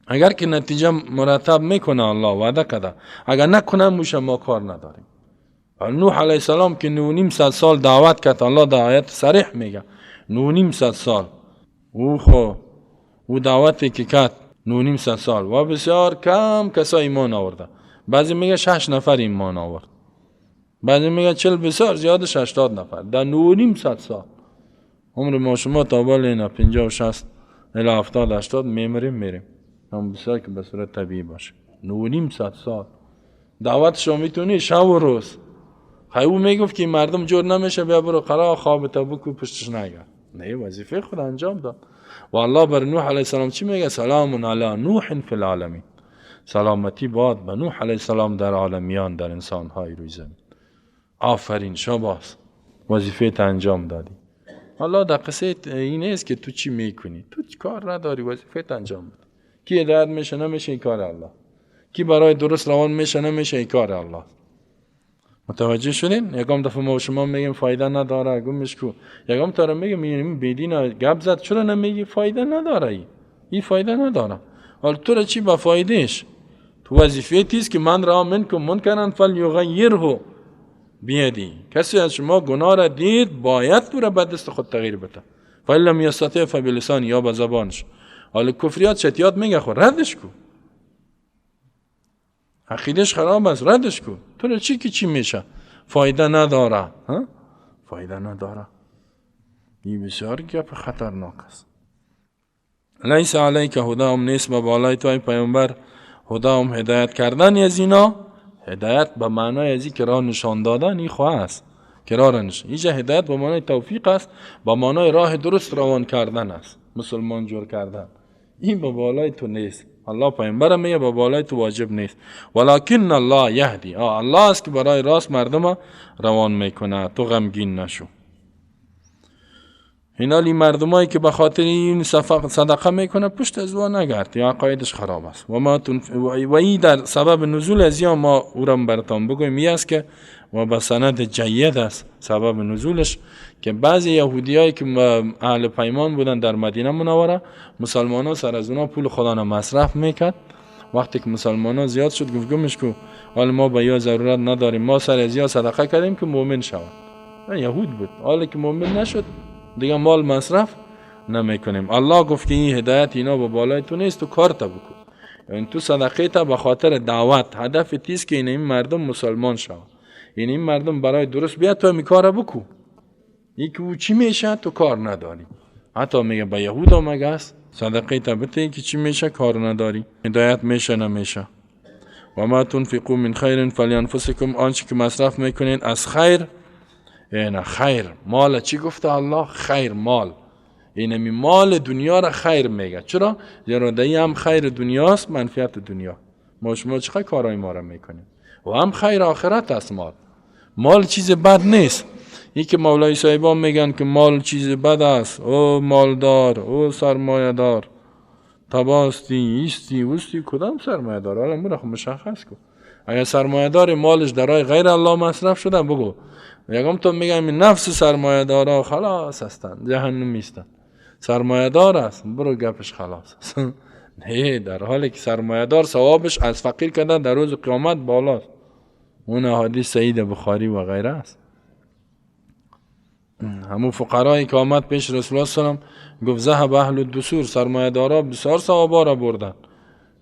اگر که نتیجه مرتب میکنه الله وعده کرده، اگر نکنه موشه ما کار نداریم. نوح علیه السلام که 950 سال دعوت کرد، الله در آیت صریح میگه 950 سال او خو او دعوتی که کرد 950 سال و بسیار کم کسا ایمان آورده. بعضی میگه 6 نفر ایمان آورد، بعضی میگه 40، بسیار زیادش 80 نفر در 950 سال. عمر ما شما تا بالا اینا 50 و 60 الی 70 80 میمریم میریم، هم بسیار که به صورت طبیعی باشه. 950 سال دعوتش رو میتونی شب و روز. خیلی او میگفت که مردم جور نمیشه، بیا برو قرار خواب تا بکو پشتش نگرد. نه، وظیفه خود انجام داد. و الله بر نوح علیه السلام چی میگه؟ سلام علی نوح فی العالمین، سلامتی باد به نوح علیه السلام در عالمیان، در انسانهای روی زمین. آفرین، شاباس، وظیفه تا انجام دادی. الله در قصه این است که تو چی میکنی، تو کار نداری، وظیفه تا انجام بده. کی هدایت میشه نمیشه این کار الله، کی برای درست روان میشه نمیشه این کار الله. متوجه شدین؟ یکم دفعه ما شما میگیم فایده نداره، گمش کو. یکم تا رو میگیم این بیدین گپ زد، چرا نمیگی فایده نداره؟ این فایده نداره. حالا تو را چی با فایدهش؟ تو وظیفه تیست که من را منکم منکرا فلیغیره بیدی. کسی از شما گناه را دید باید تو را به دست خود تغییر بده. فإن لم یستطع فبلسانه، یا به زبانش. حالا کفریات چتیات میگه خود ردش کو، عقیدش خراب است، ردش کو. تو را چی که چی میشه؟ فایده نداره. ها؟ فایده نداره. این بسیار گپ خطرناک است. لیس علیک هداهم، نیست به بالای تو ای پیامبر هداهم، هدایت کردن از اینا. هدایت به معنای از این که راه نشان دادن این خواه است، که راه را نشان. اینجا هدایت به معنای توفیق است، به معنای راه درست روان کردن است، مسلمان جور کردن. این به بالای تو نیست. الله پیامبر میگه به بالای تو واجب نیست. ولکن الله یهدی، الله است که برای راست مردم روان میکنه، تو غمگین نشو. اینا مردمایی که به خاطر این صدقه میکنه پشت از او نگرد یا عقایدش خراب است. و ما و این در سبب نزول از یا ما او را براتان بگویم این است که و به سند جید است سبب نزولش، که بعضی یهودیایی که اهل پیمان بودن در مدینه منوره، مسلمان‌ها سر از اونا پول خدا را مصرف میکرد. وقتی که مسلمان‌ها زیاد شد گفت گمش کو، حالا ما به یا ضرورت نداریم، ما سر از یا صدقه کردیم که مؤمن شود. یهود بود، حالا که مؤمن نشد دیگه مال مصرف نمیکنیم. الله گفت که این هدایت اینا به بالای تو نیست، تو کارت بکن. یعنی تو صدقه تا به خاطر دعوت، هدف تیز که این مردم مسلمان شود، این مردم برای درست بیاد، تو می کار بکو. این که او چی میشه تو کار نداری. حتی میگه به یهود هم میگه است صدقه تا بده که چی میشه کار نداری، هدایت میشه نمیشه. و ما تنفقوا من خیر فلینفسکم، آنچه که مصرف میکنین از خیر، اینه خیر مال. چی گفته الله؟ خیر مال. اینمی مال دنیا را خیر میگه. چرا؟ زیرا در هم خیر دنیاست، منفعت دنیا. ما شما چقدر کارهای ما را میکنیم و هم خیر آخرت است. مال مال چیز بد نیست. یکی که مولای صاحبان میگن که مال چیز بد است، او مالدار، او سرمایه دار، تباستی، ایستی، اوستی، کدام سرمایه دار؟ حالا مرا خب مشخص کن. اگر سرمایه دار مالش در راه غیر الله مصرف شده بگو. یکم تو میگم نفس سرمایه دارا خلاص هستند، جهنم نیستند. سرمایه دار است، برو گپش خلاص است. نه، در حالی که سرمایه دار ثوابش از فقیر کردن در روز قیامت بالاست. اون حدیث سعید بخاری و غیره است. همون فقرایی که آمد پیش رسول الله صلی الله علیه و گفت ذهب اهل الدثور، سرمایه دارا بسیار ثوابا را بردن،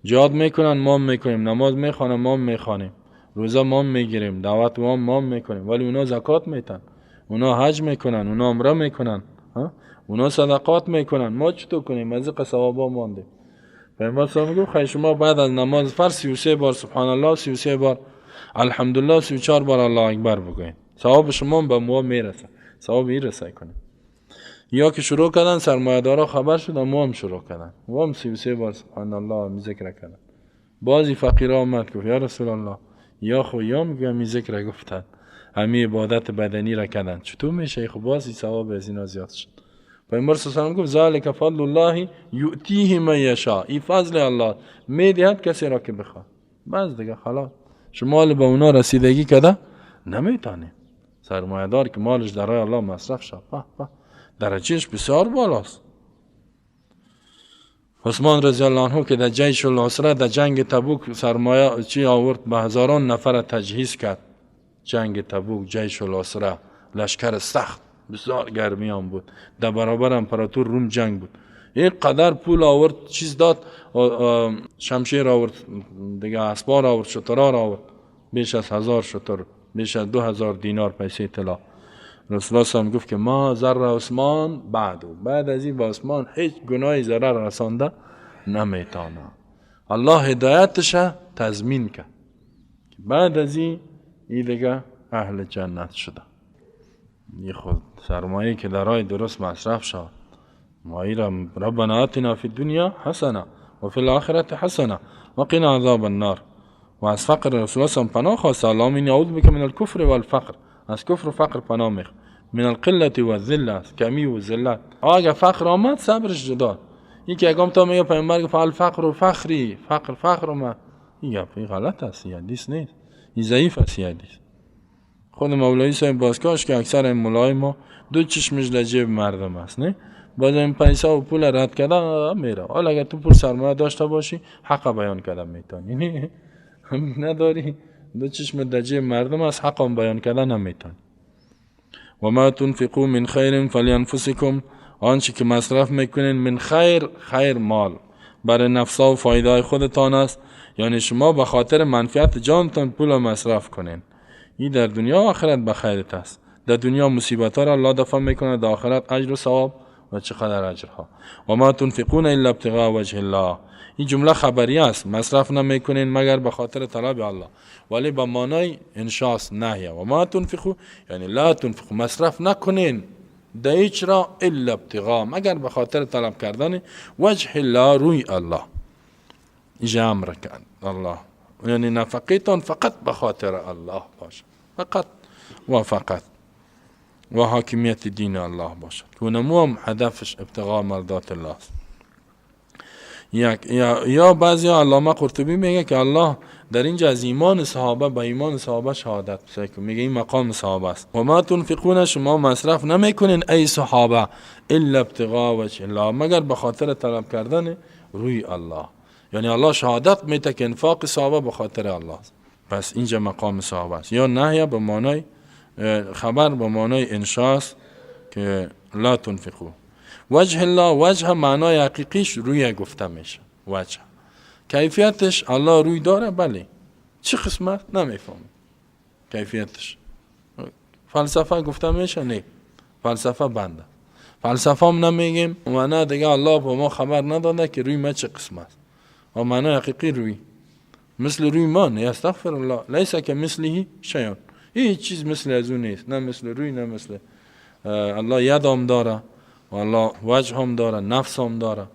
جهاد میکنن ما میکنیم، نماز میخوانن ما میخوانیم، روزه ما میگیریم، دعوت ما میکنیم، ولی اونا زکات میتن، اونا حج میکنن، اونا عمره میکنن، اونا صدقات میکنن، ما چطور کنیم؟ از این ثوابا مانده. پیامبر صلی الله علیه و گفت شما بعد از نماز فرض 33 بار سبحان الله، 33 بار الحمدلله، 34 بار الله اکبر بگوین، ثواب شما به ما میرسه، ثواب میرسه کنه. یا که شروع کردن سرمایه دارا خبر شد، ما هم شروع کردن، ما هم 33 بار سبحان الله ذکر کردن. بعضی فقیرا آمد گفت یا رسول الله، یا خو یا میگم می ذکر گفتن، همین عبادت بدنی را کردن، چطور میشه؟ خب بعضی ثواب از اینا زیاد شد. پیامبر صلی الله علیه و گفت ذالک فضل الله یؤتیه من یشاء، این فضل الله میدهد کسی را که بخواد. بس دیگه خلاص، شما به اونا رسیدگی کرده نمیتونی. سرمایه دار که مالش در راه الله مصرف شد، درجهش بسیار بالاست. عثمان رضی الله عنه که در جیش العسره در جنگ تبوک سرمایه چی آورد، به هزاران نفر تجهیز کرد. جنگ تبوک، جیش العسره، لشکر سخت، بسیار گرمی هم بود، در برابر امپراتور روم جنگ بود. این قدر پول آورد، چیز داد، شمشیر آورد دیگه، اسبار آورد، شترار آورد، بیش از 1000 شتر، بیش از 2000 دینار پیسه طلا. رسول الله صلی الله علیه و گفت که ما ضر عثمان بعد از این به عثمان هیچ گناهی ضرر رسانده نمیتونه. الله هدایتش تضمین کرد، بعد از این دیگه اهل جنت شده. این خود سرمایه که در راه درست مصرف شد. ما ربنا آتنا فی الدنیا حسنه و فی الاخرة حسنه و قنا عذاب النار. و از فقر رسول الله صلی الله علیه و پناه خواست. اللهم انی اعوذ بک من الکفر والفقر، از کفر و فقر پناه میخوام، من القلة و الذله، از کمی و ذلت. اگه فقر آمد صبرش جدا. یکی اگم تا میگه پیامبر گفت الفقر و فخری، فقر فخر ما، این گپ این غلط است، این حدیث نیست، این ضعیف است این حدیث. خود مولوی صاحب بازکاش که اکثر این مولای ما دو چشمش در جیب مردم است، نه باز این پیسه و پول رد کرده میره. حالا اگر تو پول سرمایه داشته باشی حق بیان کرده میتونی، نه نداری، دو چشم در جیب مردم از حقم بیان کردن نمیتونی. و ما تنفقوا من خیر فلینفسکم، آنچه که مصرف میکنین من خیر، خیر مال برای نفسا و فایده خودتان است، یعنی شما به خاطر منفعت جانتان پول مصرف کنین. این در دنیا و آخرت به خیرت است. در دنیا مصیبت ها را الله دفع میکنه، در آخرت اجر و ثواب و چقدر اجرها. و ما تنفقون الا ابتغاء وجه الله، این جمله خبری است، مصرف نمیکنین مگر به خاطر طلب الله، ولی به معنای انشاء نهیه. و ما تنفقو یعنی لا تنفقو، مصرف نکنین در هیچ را الا ابتغاء، مگر به خاطر طلب کردن وجه الله، روی الله. اینجا امر کرد الله، یعنی نفقیتان فقط به خاطر الله باشه، فقط و فقط، و حاکمیت دین الله باشد که اونمو هم هدفش ابتغاء مرضات الله است. یا بعضی علامه قرطبی میگه که الله در اینجا از ایمان صحابه به ایمان صحابه شهادت میده، میگه این مقام صحابه است. و ما تنفقون، شما مصرف نمیکنین ای صحابه الا ابتغاء وجه الله، مگر به خاطر طلب کردن روی الله، یعنی الله شهادت میده که انفاق صحابه به خاطر الله است. پس اینجا مقام صحابه است. یا نهی به معنای خبر، به معنای انشاء است که لا تنفقو. وجه الله، وجه معنای حقیقیش روی گفته میشه، وجه کیفیتش الله روی داره، بله چه قسمت نمیفهمم کیفیتش، فلسفه گفته میشه نه، فلسفه بنده، فلسفه هم نمیگیم و نه دیگه الله به ما خبر نداده که روی ما چه قسمت و معنای حقیقی روی مثل روی ما نه، استغفر الله، لیس که مثله شیء، هیچ چیز مثل از اون نیست، نه مثل روی نه مثل الله. ید هم داره و الله وجه هم داره، نفس هم داره،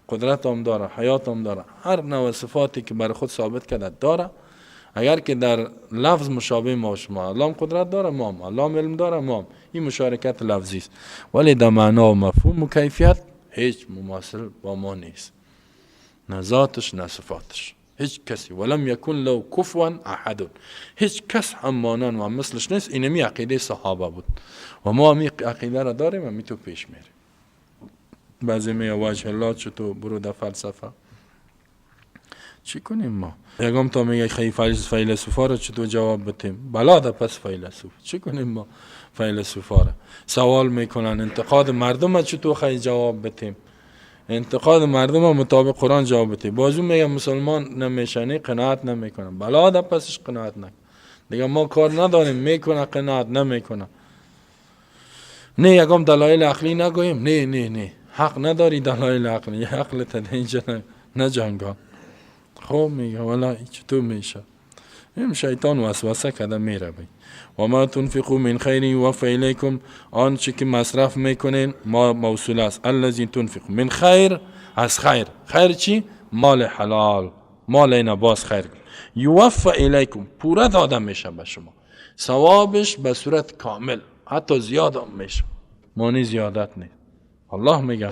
قدرت هم داره، حیات هم داره، هر نوع صفاتی که برای خود ثابت کرده داره. اگر که در لفظ مشابه ما شما، الله هم قدرت داره، ما هم، الله هم علم داره، ما هم، این مشارکت لفظی است، ولی در معنا و مفهوم و کیفیت هیچ مماثل با ما نیست، نه ذاتش نه صفاتش، هیچ کسی. ولم یکن له کفوا احد، هیچ کس هم مانند و مثلش نیست. اینمی عقیده صحابه بود و ما هم عقیده را داریم و می تو پیش میریم. بعضی میگه وجه الله چطور برو در فلسفه، چی کنیم ما؟ یکم تا میگه خیلی فیلسوفا را چطور جواب بدیم، بلا ده پس فیلسوف چی کنیم ما؟ فیلسوفا را سوال میکنن، انتقاد مردم چطور خیلی جواب بدیم، انتقاد مردم مطابق قرآن جواب بده. بازو میگه مسلمان نمیشنی قناعت نمیکنه، بلا ده پسش قناعت نکن دیگه، ما کار نداریم، میکنه قناعت نمیکنه. نه یکم دلایل عقلی نگوییم، نه نه نه حق نداری دلایل عقلی، عقل تا اینجا نه جنگا. خب میگه والا چطور میشه؟ این شیطان وسوسه کرده میره. و ما تنفقوا من خیر یوفى الیکم، آنچه که مصرف میکنین ما موصول است، الذی تنفق من خیر، از خیر، خیر چی؟ مال حلال، مال اینا باز خیر، یوفى الیکم پورا داده میشه به شما، ثوابش به صورت کامل، حتی زیاد هم میشه، معنی زیادت نیست. الله میگه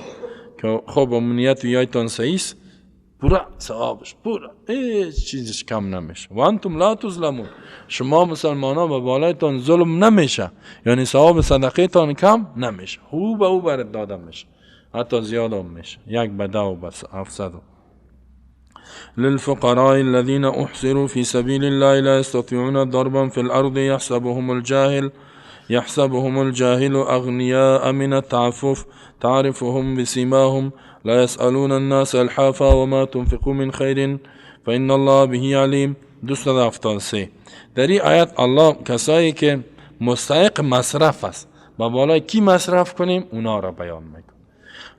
که خب امنیت یایتان صحیح است، پورا ثوابش پورا، هیچ چیزش کم نمیشه. و انتم لا تظلمون، شما مسلمان ها به بالایتان ظلم نمیشه، یعنی ثواب صدقه تان کم نمیشه، هو به او برات داده میشه، حتی زیاد هم میشه، 1 به 10 و به 700. للفقراء الذين احصروا في سبيل الله لا يستطيعون ضربا في الارض يحسبهم الجاهل أغنياء من التعفف تعرفهم بسيماهم لا يسألون الناس الحافا وما تنفقوا من خير فإن الله به علیم. 273 در این آیت الله کسایی که مستحق مصرف است با بالای کی مصرف کنیم اونا را بیان میکنه.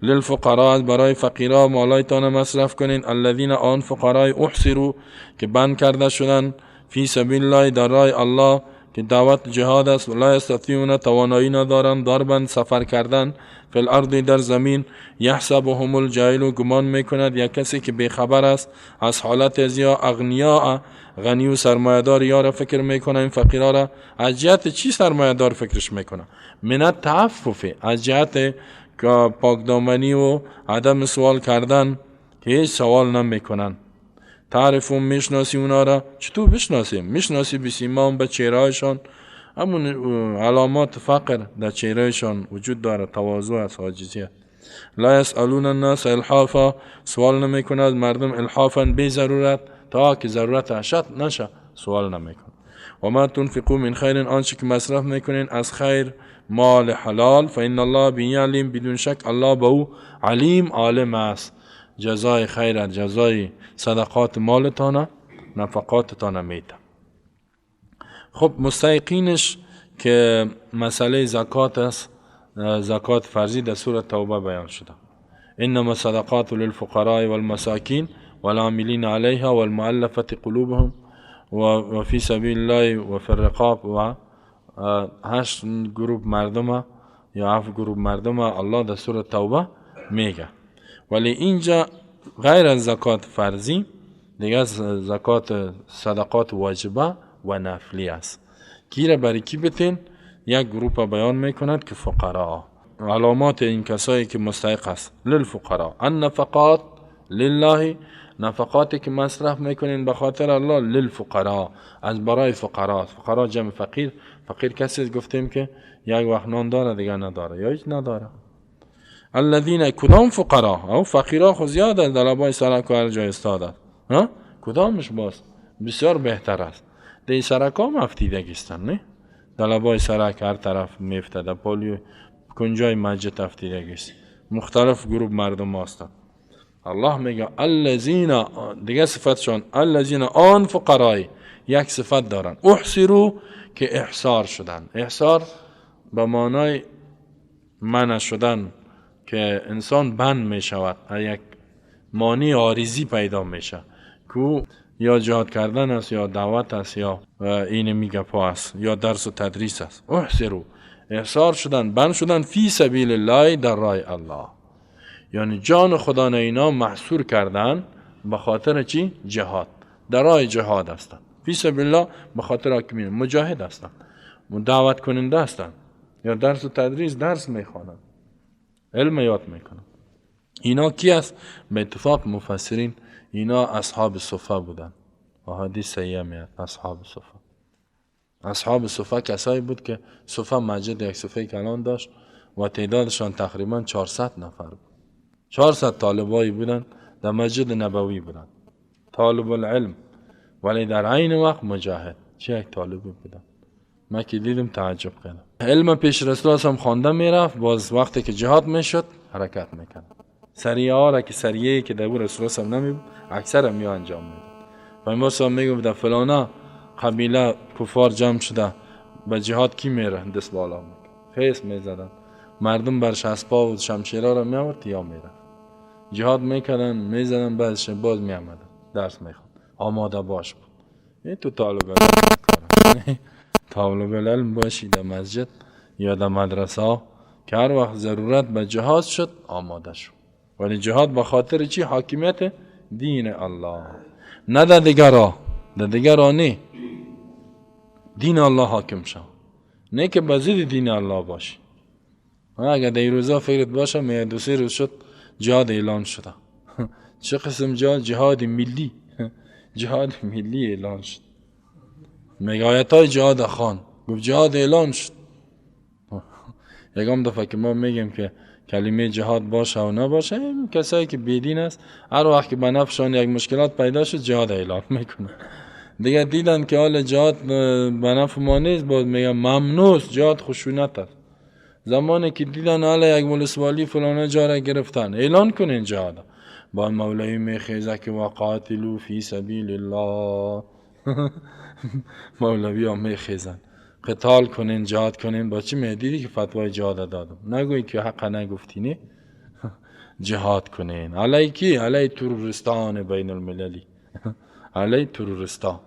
للفقراء، برای فقیرا مالایتان مصرف کنین، الذین آن فقرای احصروا که بند کرده شدن، فی سبیل الله در راه الله که دعوت جهاد است، لا یستطیعون توانایی ندارند، ضربا سفر کردن، فی الارض در زمین، یحسبهم الجاهل گمان میکند یک کسی که بیخبر است از حالت از یا اغنیا غنی و سرمایه‌دار یا را فکر میکنه، این فقیرا را از جهت چی سرمایه‌دار فکرش میکنه؟ من تعفف، از جهت پاکدامنی و عدم سوال کردن که هیچ سوال نمیکنن. تعرفون میشناسی اونا را، چطور بشناسیم؟ میشناسی بسیماهم به چهرهشان، همون علامات فقر در چهرهشان وجود داره، تواضع است، عاجزی است. لا یسألون الناس الحافا، سوال نمیکند مردم الحافا بی ضرورت، تا که ضرورت اشد نشه سوال نمیکنه. و ما تنفقوا من خیر، آنچه که مصرف میکنین از خیر مال حلال، فان الله به علیم، بدون شک الله به او علیم عالم است. جزای خیر، جزای صدقات مالتان، نفقاتتان میده. خب مستحقینش که مسئله زکات است، زکات فرضی در سوره توبه بیان شده. انما صدقات للفقراء والمساکین والعاملین علیها والمؤلفة قلوبهم و فی سبیل الله و فی الرقاب. و 8 گروه مردم یا 7 گروه مردم الله در سوره توبه میگه. ولی اینجا غیر از زکات فرضی دیگه زکات صدقات واجبه و نفلی است. کی را برای کی بتین؟ یک گروه بیان میکند که فقرا، علامات این کسایی که مستحق است، للفقراء النفقات لله، نفقاتی که مصرف میکنین به خاطر الله، للفقراء از برای فقرا. فقرا جمع فقیر، فقیر کسی گفتیم که یک وقت نان داره دیگه نداره یا هیچ نداره. الذین کدام فقرا؟ او فقیرا خو زیاد است، در لبای سرک و هر جای استاده، ها کدامش باز بسیار بهتر است. در سرک ها افتیدگی هستند، نه؟ در لبای سرک هر طرف میفته، در پالیو کنجای مسجد افتیدگی است، مختلف گروه مردم هستند. الله میگه الذین، دیگه صفتشان الذین آن فقرای، یک صفت دارن، احصروا که احصار شدن. احصار به معنای منع شدن که انسان بند می شود، یک مانع عارضی پیدا میشه که یا جهاد کردن است یا دعوت است یا این میگه پا است یا درس و تدریس است. احصروا احصار شدن، بند شدن، فی سبیل الله در راه الله، یعنی جان خدا اینا محصور کردن به خاطر چی؟ جهاد، در راه جهاد هستند. فی سبیل الله به خاطر حاکمیت، مجاهد هستند، دعوت کننده هستند، یا درس و تدریس درس میخوانند، علم یاد میکنند. اینا کی است؟ به اتفاق مفسرین اینا اصحاب صفه بودن. و حدیث صحیح میاد اصحاب صفه. اصحاب صفه کسایی بود که صفه مسجد یک صفه کلان داشت و تعدادشان تقریبا 400 نفر بود. 400 طالبایی بودن در مسجد نبوی بودن، طالب العلم ولی در عین وقت مجاهد. چه یک طالبی بودن، من که دیدم تعجب کردم. علم پیش رسول هم خوانده میرفت، باز وقتی که جهاد میشد حرکت میکرد. سریه ها را که سریه که در او رسول هم نمی بود اکثر می انجام میداد. پیامبر صلی الله علیه و میگفت در فلانه قبیله کفار جمع شده به جهاد کی میره؟ دست بالا میکرد، خیس میزدن مردم، برش اسبا و شمشیرها را میآورد یا میرفت جهاد میکردن، میزدن، بعضش باز میآمدن درس میخوند، آماده باش بود. این تو طالب علم طالب العلم باشی در مسجد یا در مدرسه که هر وقت ضرورت به جهاد شد آماده شد. ولی جهاد به خاطر چی؟ حاکمیت دین الله، نه در دیگرا، در دیگرا نه، دین الله حاکم شد، نه که به ضد دین الله باشی. اگر در روزا فکرت باشه می دو سه روز شد جهاد اعلان شده. چه قسم جهاد؟ جهاد ملی. جهاد ملی اعلان شد. میگه آیتای جهاد خان گفت جهاد اعلان شد. یکم دفعه که ما میگیم که کلمه جهاد باشه و نباشه، کسایی که بیدین است هر وقت که به نفعشان یک مشکلات پیدا شد جهاد اعلان میکنه. دیگه دیدن که حال جهاد به نفع ما نیست، باز میگه ممنوع، جهاد خشونت است. زمانی که دیدن حالا یک ولسوالی فلانه جا را گرفتن اعلان کنین جهاد، با مولوی میخیزه که وقاتلوا فی سبیل الله. مولوی ها میخیزن قتال کنین، جهاد کنین. با چی میدیدی که فتوای جهاد دادم؟ نگویی که حق نگفتی، نه. جهاد کنین علی کی؟ علی تروریستان بین المللی. علی تروریستان.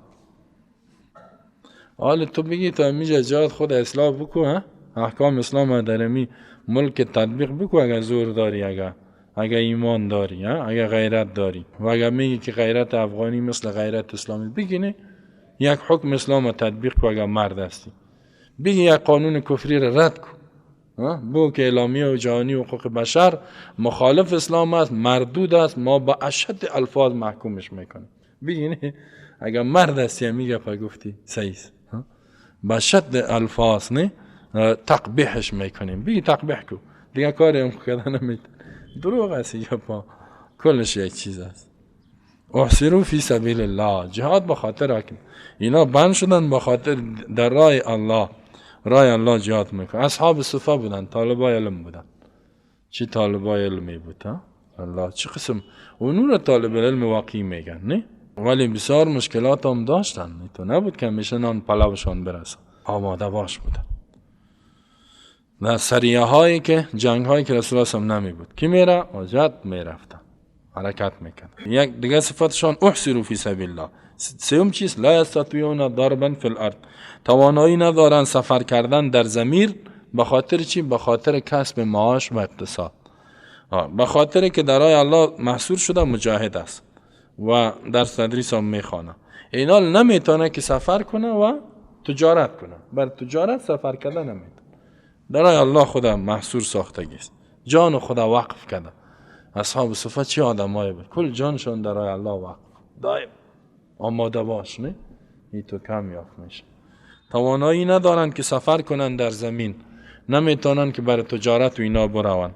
حالا تو بگی تا میشه جهاد خود اصلاح بکو، ها احکام اسلام در می ملک تطبیق بکو، اگر زور داری، اگر ایمان داری، اگر غیرت داری، و اگر میگی که غیرت افغانی مثل غیرت اسلامی، بگی نه یک حکم اسلام تطبیق کو اگر مرد هستی، بگی یک قانون کفری را رد کو، بگو که اعلامیه و جهانی حقوق بشر مخالف اسلام است، مردود است، ما با اشد الفاظ محکومش میکنیم. بگی نه اگر مرد هستی میگه پا گفتی صحیح است، با شد الفاظ نه تقبیحش میکنیم، بگی تقبیح کو دیگه کاری هم کردن نمیتونی. دروغ است یا پا کلش یک چیز است. احصروا فی سبیل الله، جهاد به خاطر حاکم. اینا بند شدن به خاطر در راه الله، راه الله جهاد میکنن. اصحاب صفه بودن، طالبای علم بودن. چی طالبای علمی بود ها؟ الله چه قسم اونو را طالب علم واقعی میگن، نه؟ ولی بسیار مشکلات هم داشتن، تو نبود که همیشه نان پلوشان برسه، آماده باش بودن. در سریه هایی که جنگ هایی که رسول الله صلی نمی بود کی میره آجت میرفتن، حرکت میکردن. یک دیگه صفتشان احصروا فی سبیل الله. سوم چیز لا یستطیعون ضربا فی الارض، توانایی ندارن سفر کردن در زمین. به خاطر چی؟ به خاطر کسب معاش و اقتصاد. به خاطر که در راه الله محصور شده مجاهد است و درس تدریس هم میخوانه. اینا نمیتونه که سفر کنه و تجارت کنه، بر تجارت سفر کردن نمیتونه. در راه الله خدا محصور ساختگی است، جان خدا وقف کرده. اصحاب صفه چه آدمایی بود، کل جانشون در راه الله وقف، دائم آماده باش، نه این تو کم یافت میشه. توانایی ندارن که سفر کنن در زمین، نمیتونن که برای تجارت و اینا بروند.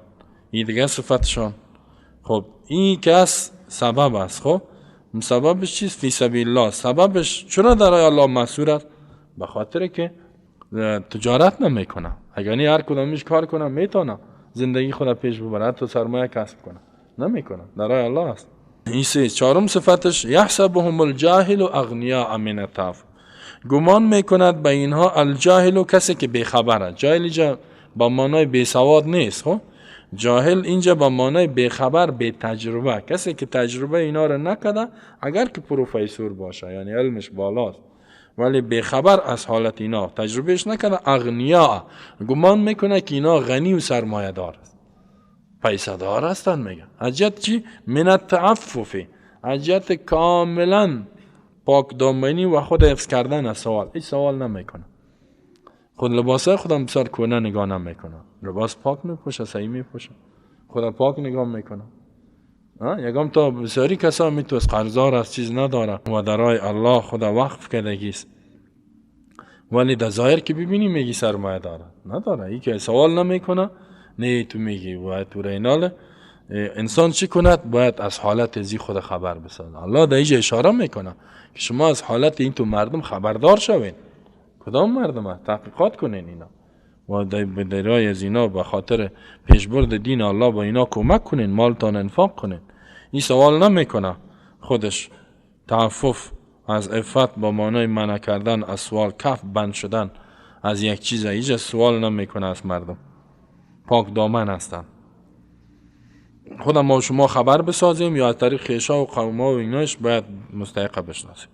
این دیگه صفتشان. خب این کس سبب است. خب سببش چیست؟ فی سبیل الله. سببش چرا در راه الله محصور است؟ به خاطر که تجارت نمیکنه. اگر نه هر کدامش کار کنه میتونه زندگی خود پیش ببره، حتی سرمایه کسب کنه، نمیکنه، در راه الله است. این سه. چهارم صفتش یحسبهم الجاهل اغنیاء من التعفف، گمان میکند به اینها الجاهل کسی که بیخبره. جاهل اینجا با معنای بیسواد نیست، خب جاهل اینجا با معنای بیخبر، بی تجربه، کسی که تجربه اینا رو نکرده، اگر که پروفسور باشه یعنی علمش بالاست ولی بیخبر از حالت اینا، تجربهش نکرده، اغنیا گمان میکنه که اینا غنی و سرمایه دار است، پیسه دار هستن. میگه عجت چی؟ من التعفف، عجت کاملا پاک دامنی و خود حفظ کردن از سوال. هیچ سوال نمیکنه، خود لباسای خودم بسیار کهنه نگاه نمیکنه، لباس پاک میپوشه، صحیح میپوشه، خودم پاک نگاه میکنه. یکم تا بسیاری کسا میتوست قرضدار است، چیز نداره و در راه الله خدا وقف کردگیست، ولی در ظاهر که ببینی میگی سرمایه داره، نداره. این که سوال نمیکنه، نه تو میگی باید تو ریناله. انسان چی کند؟ باید از حالت ازی خود خبر بسازه. الله در اینجا اشاره میکنه که شما از حالت این تو مردم خبردار شوین. کدام مردم هست؟ تحقیقات کنین اینا و در رای از اینا به خاطر پیشبرد دین الله با اینا کمک کنین، مالتان انفاق کنین. این سوال نمیکنه خودش. تعفف از عفت با معنای منع کردن از سوال، کف بند شدن از یک چیز، هیچ سوال نمیکنه از مردم، پاک دامن هستن. خودم ما شما خبر بسازیم یا از طریق خیشا و قوما و ایناش باید مستحق بشناسیم.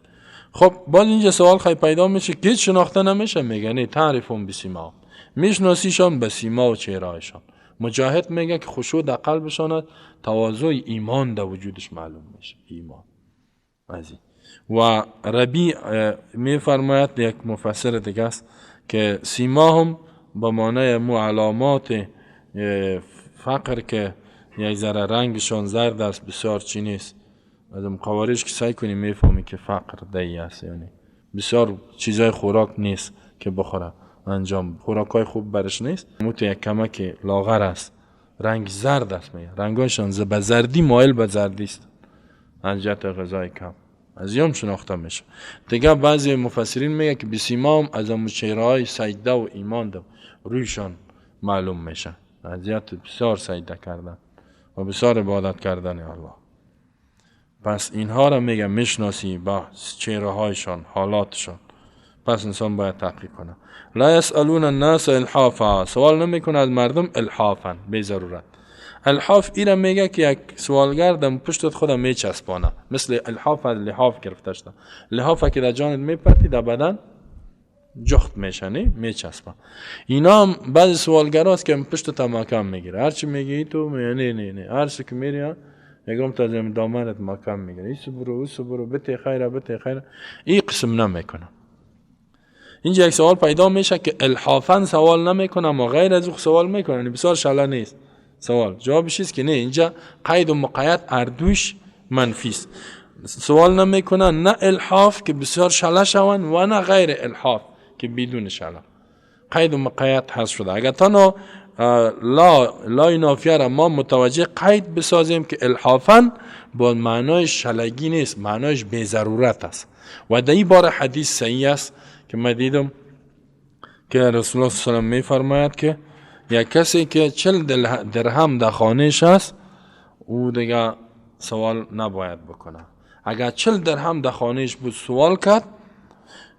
خب باز اینجا سوال خیلی پیدا میشه که شناخته نمیشه. میگه نه تعریفون بسیما، میشناسیشان به سیما و چهرهشان. مجاهد میگه که خشوع در قلبشان است، تواضع ایمان در وجودش معلوم میشه، ایمان از این. و ربیع میفرماید، یک مفسر دیگه است، که سیما هم به معنای مو علامات فقر که یک ذره رنگشان زرد است، بسیار چی نیست. از مقوارش که سعی کنی میفهمی که فقر دی است، یعنی بسیار چیزای خوراک نیست که بخوره، انجام خوراکای خوب برش نیست. موت یک کمک لاغر است، رنگ زرد است، میگه رنگایشان به زردی مایل به زردی است، از جهت غذای کم از یام شناخته میشه. دیگه بعضی مفسرین میگه که بسیمام از امو چهره‌های سجده و ایمان ده رویشان معلوم میشه، از جهت بسیار سجده کردن و بسیار عبادت کردن الله. پس اینها را میگه میشناسی با چهره هایشان، حالاتشان. پس انسان باید تحقیق کنه. لا یسألون الناس الحافا، سوال نمیکنه از مردم الحافا، بی ضرورت. الحاف ایرا میگه که یک سوالگر دم پشتت خودم میچسبانه، مثل الحاف از لحاف گرفته شده. لحاف که در جانت میپرتی در بدن جخت میشه، نه میچسبه. اینا هم بعضی سوالگراست که پشت محکم میگیره، هرچی میگی تو نه نه نه، هر چی که میری یکم تا زمین دامنت محکم میگیره، ایسو برو ایسو برو، بته خیره بته خیره. این قسم نمیکنه. اینجا یک سوال پیدا میشه که الحافا سوال نمیکنه اما غیر از او سوال میکنه، یعنی بسیار شله نیست سوال. جوابش است که نه، اینجا قید و مقید اردوش منفی است. سوال نمیکنه نه الحاف که بسیار شله شوند و نه غیر الحاف که بدون شله. قید و مقید حذف شده. اگر تنها لا لای نافیه را ما متوجه قید بسازیم که الحافا با معنای شلگی نیست، معنایش بی ضرورت است. و در این بار حدیث صحیح است که ما دیدم که رسول الله صلی الله علیه و سلم می فرماید که یک کسی که 40 درهم در خانهش است او دیگه سوال نباید بکنه. اگر 40 درهم در خانهش بود سوال کرد،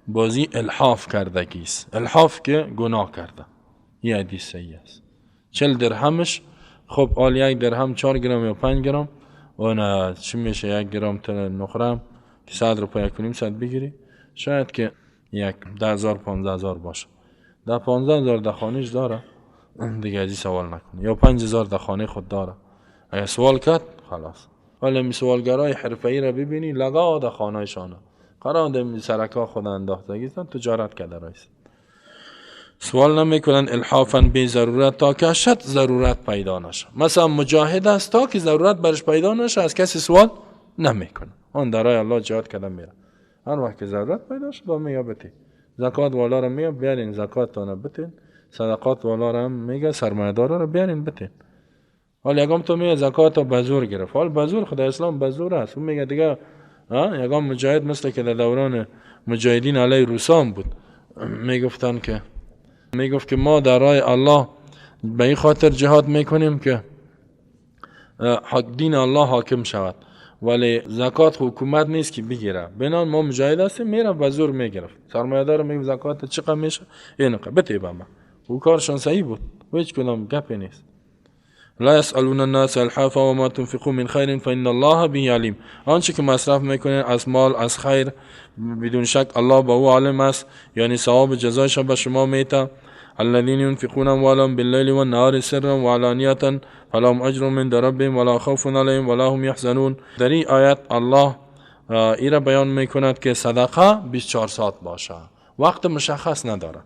بازی الحاف کردگی است، الحاف که گناه کرده. این حدیث صحیح است. 40 درهمش، خب آل 1 درهم 4 گرم یا 5 گرم و نه چی میشه 1 گرم نقره که 100 روپیه کنیم 100 بگیری، شاید که یک 10,000 15,000 باشه. 10 15,000 در خانهش داره دیگه، از این سوال نکنه. یا 5,000 در خانه خود داره، اگر سوال کرد خلاص. ولی می سوالگرای حرفه‌ای را ببینی لگا در خانه‌شانه قرار در سرکا خود انداختگیستن، تجارت کرده رایست. سوال نمیکنن الحافا بی ضرورت تا که شد ضرورت پیدا نشه. مثلا مجاهد است، تا که ضرورت برش پیدا نشه از کسی سوال نمیکنه، آن در راه الله جهاد کرده میره. هر وقت که ضرورت پیدا شد با میگه بتی زکات والا رو میگه بیارین زکاتتان بتین، صدقات والا رو هم میگه سرمایه‌دارا رو بیارین بتین. حال یگام تو میگه زکات رو بزور گرفت، حال بزور خدا اسلام بزور است. اون میگه دیگه یگام مجاهد مثل که در دوران مجاهدین علیه روسان بود، میگفتن که میگفت که ما در راه الله به این خاطر جهاد میکنیم که دین الله حاکم شود، ولی زکات حکومت نیست که بگیره. بنان ما مجاهد هستیم، میره به زور میگرفت. سرمایه‌دار میگه زکات چقدر میشه؟ اینقدر بده به ما. او کارشان صحیح بود، هیچ کدام گپی نیست. لا يسألون الناس الحافا وما تنفقوا من خیر فإن الله به علیم. آنچه که مصرف میکنین از مال از خیر، بدون شک الله به او عالم است، یعنی ثواب جزایش به شما میته. الذين ينفقون اموالهم بالليل والنهار سرا وعلانية فلهم اجر من ربهم ولا خوف عليهم ولا هم يحزنون. در این آیت الله ایرا بیان میکند که صدقه 24 ساعت باشه، وقت مشخص نداره.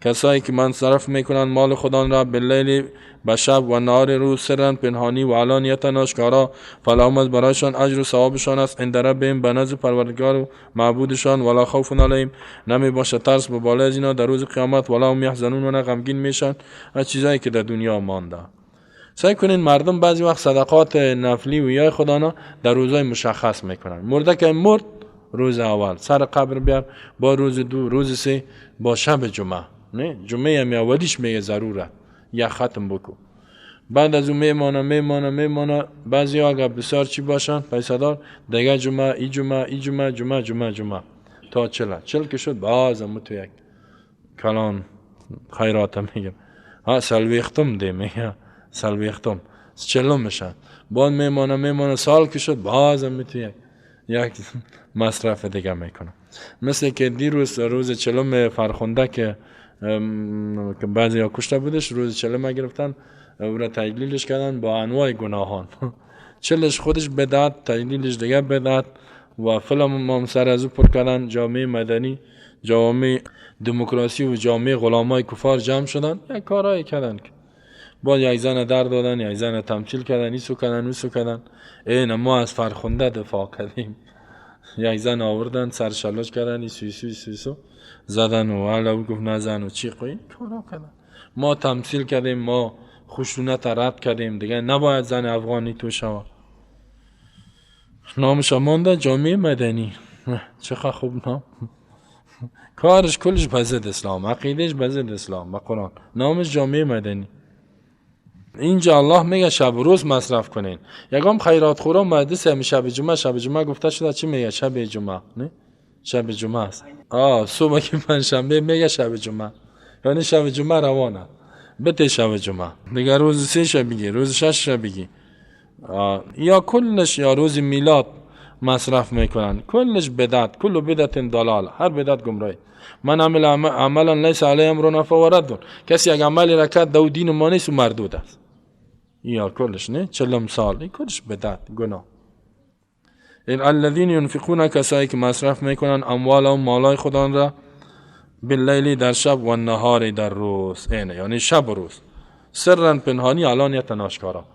کسایی که من صرف میکنن مال خودان را باللیل به شب و نهار روز، سرن پنهانی و علانیتا آشکارا، فلهم از برایشان اجر و ثوابشان است عند ربهم، به نزد پروردگار و معبودشان، ولا خوف علیهم، نمی باشه ترس به بالای از اینا در روز قیامت، ولا هم یحزنون، و نه غمگین میشن از چیزایی که در دنیا مانده. سعی کنین مردم بعضی وقت صدقات نفلی و یا خدانا در روزای مشخص میکنن. مرده که مرد روز اول سر قبر بیار، با روز دو، روز سه، با شب جمعه. نه جمعه هم اولیش میگه ضروره یا ختم بکو. بعد از اون میمانه میمانه میمانه. بعضی ها اگر بسیار چی باشن پیسه دار دیگه جمعه ای جمعه ای جمعه جمعه جمعه جمعه تا 40 که شد باز تو یک کلان خیرات میگه ها سلویختم دی میگه سلویختم 40 میشه. بعد میمانه میمانه سال که شد باز تو یک مصرف دیگه میکنه. مثل که دیروز روز 40 فرخنده که بعضی ها کشته بودش، روز 40 گرفتن او را تجلیلش کردن با انواع گناهان. 40 خودش بدعت، تجلیلش دیگه بدعت، و فیلم هم سر از او پر کردن. جامعه مدنی، جامعه دموکراسی و جامعه غلامای کفار جمع شدن یک کارایی کردن که باز یک زن در دادن، یک زن تمثیل کردن، ایسو کردن اوسو کردن. این ما از فرخنده دفاع کردیم. یک زن آوردن سر شلوش کردن، ایسو ایسو ایسو ایسو زدن و حالا او گفت نزن و چی قوین کارا کردن. ما تمثیل کردیم، ما خشونت رد کردیم، دیگه نباید زن افغانی تو شود. نامش مانده جامعه مدنی. چقدر خوب نام. کارش کلش به ضد اسلام، عقیدهش به ضد اسلام و قرآن، نامش جامعه مدنی. اینجا الله میگه شب و روز مصرف کنین. یکم خیرات خورا مدرسه هم شب جمعه، شب جمعه گفته شده چی میگه؟ شب جمعه، نه شب جمعه است. صبح که پنجشنبه میگه شب جمعه، یعنی شب جمعه روانه بته شب جمعه دیگه. روز سه شب بگی، روز شش شب بگی، یا کلش یا روز میلاد مصرف میکنن. کلش بدعت، کل بدعت ضلال، هر بدعت گمراهی. من عمل عملا لیس علیه امرنا فهو رد. کسی اگه عملی را کرد دو دین ما نیست و مردود است. یا کلش نه 40 سال، این کلش بدعت گناه. این الذین ينفقون، کسایی که مصرف میکنن اموالهم مالای خودان را، باللیل در شب و نهار در روز، اینه یعنی شب و روز، سرن پنهانی علانیت آشکارا.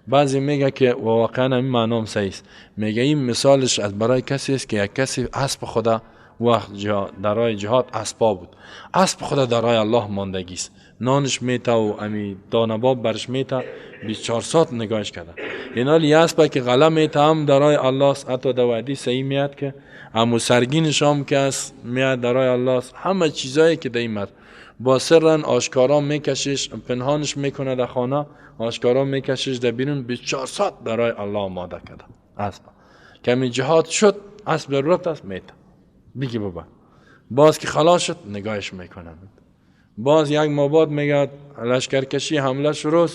بعضی میگه که واقعا این معنام صحیح است، میگه این مثالش از برای کسی است که یک کسی اسب خدا وقت در راه جهاد اسبا بود، اسب خدا در راه الله ماندگی است، نانش میته و امی دانباب برش میته، 24 ساعت نگاهش کرده. اینا لی اسب که غله میته هم در راه الله است، حتی در حدیث صحیح میاد که امو سرگینش هم که است میاد در راه الله است. همه چیزایی که در این با سرن آشکارا میکشش، پنهانش میکنه در خانه، آشکارا میکشش در بیرون، 24 ساعت در راه الله آماده کرده اسب. کمی جهاد شد اسب ضرورت است میته بگی بابا، باز که خلاص شد نگاهش میکنه، باز یک ماه بعد میگه لشکرکشی حمله شروع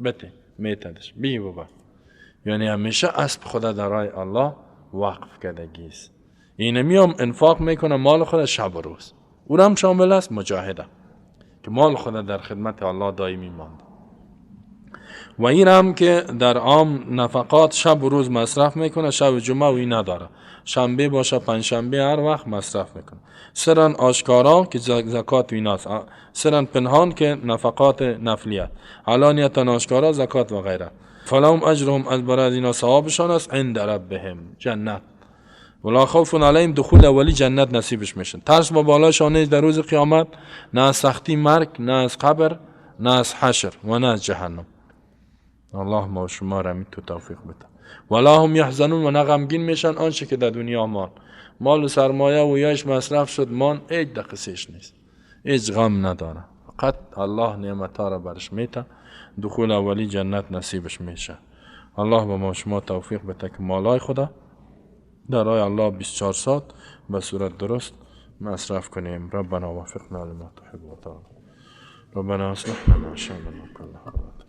بته میتدش بگی بابا. یعنی همیشه اسب خدا در راه الله وقف کردگی است. اینه میام انفاق میکنه مال خدا شب و روز، او هم شامل است مجاهده که مال خدا در خدمت الله دائمی ماند. و این هم که در عام نفقات شب و روز مصرف میکنه، شب جمعه و این نداره، شنبه باشه پنجشنبه هر وقت مصرف میکنه. سرن آشکارا که زکات و ایناست، سرن پنهان که نفقات نفلیه، علانیتا آشکارا زکات و غیره. فلهم اجرهم، از برای از اینا ثوابشان است عند ربهم جنت، ولا خوف علیهم، دخول اولی جنت نصیبش میشن. ترس با بالاشان نیست در روز قیامت، نه از سختی مرگ، نه از قبر، نه از حشر و نه از جهنم. الله ما و شما را تو توفیق بده. ولا هم یحزنون، و نه غمگین میشن آنچه که در دنیا مان، مال و سرمایه و یاش مصرف شد مان، هیچ دقیقش نیست، هیچ غم نداره، فقط الله نعمت ها را برش میته، دخول اولی جنت نصیبش میشه. الله به ما شما توفیق بده که مالای خدا در راه الله 24 ساعت به صورت درست مصرف کنیم. ربنا وفقنا لما تحب وترضى، ربنا اصلح لنا شأننا كله.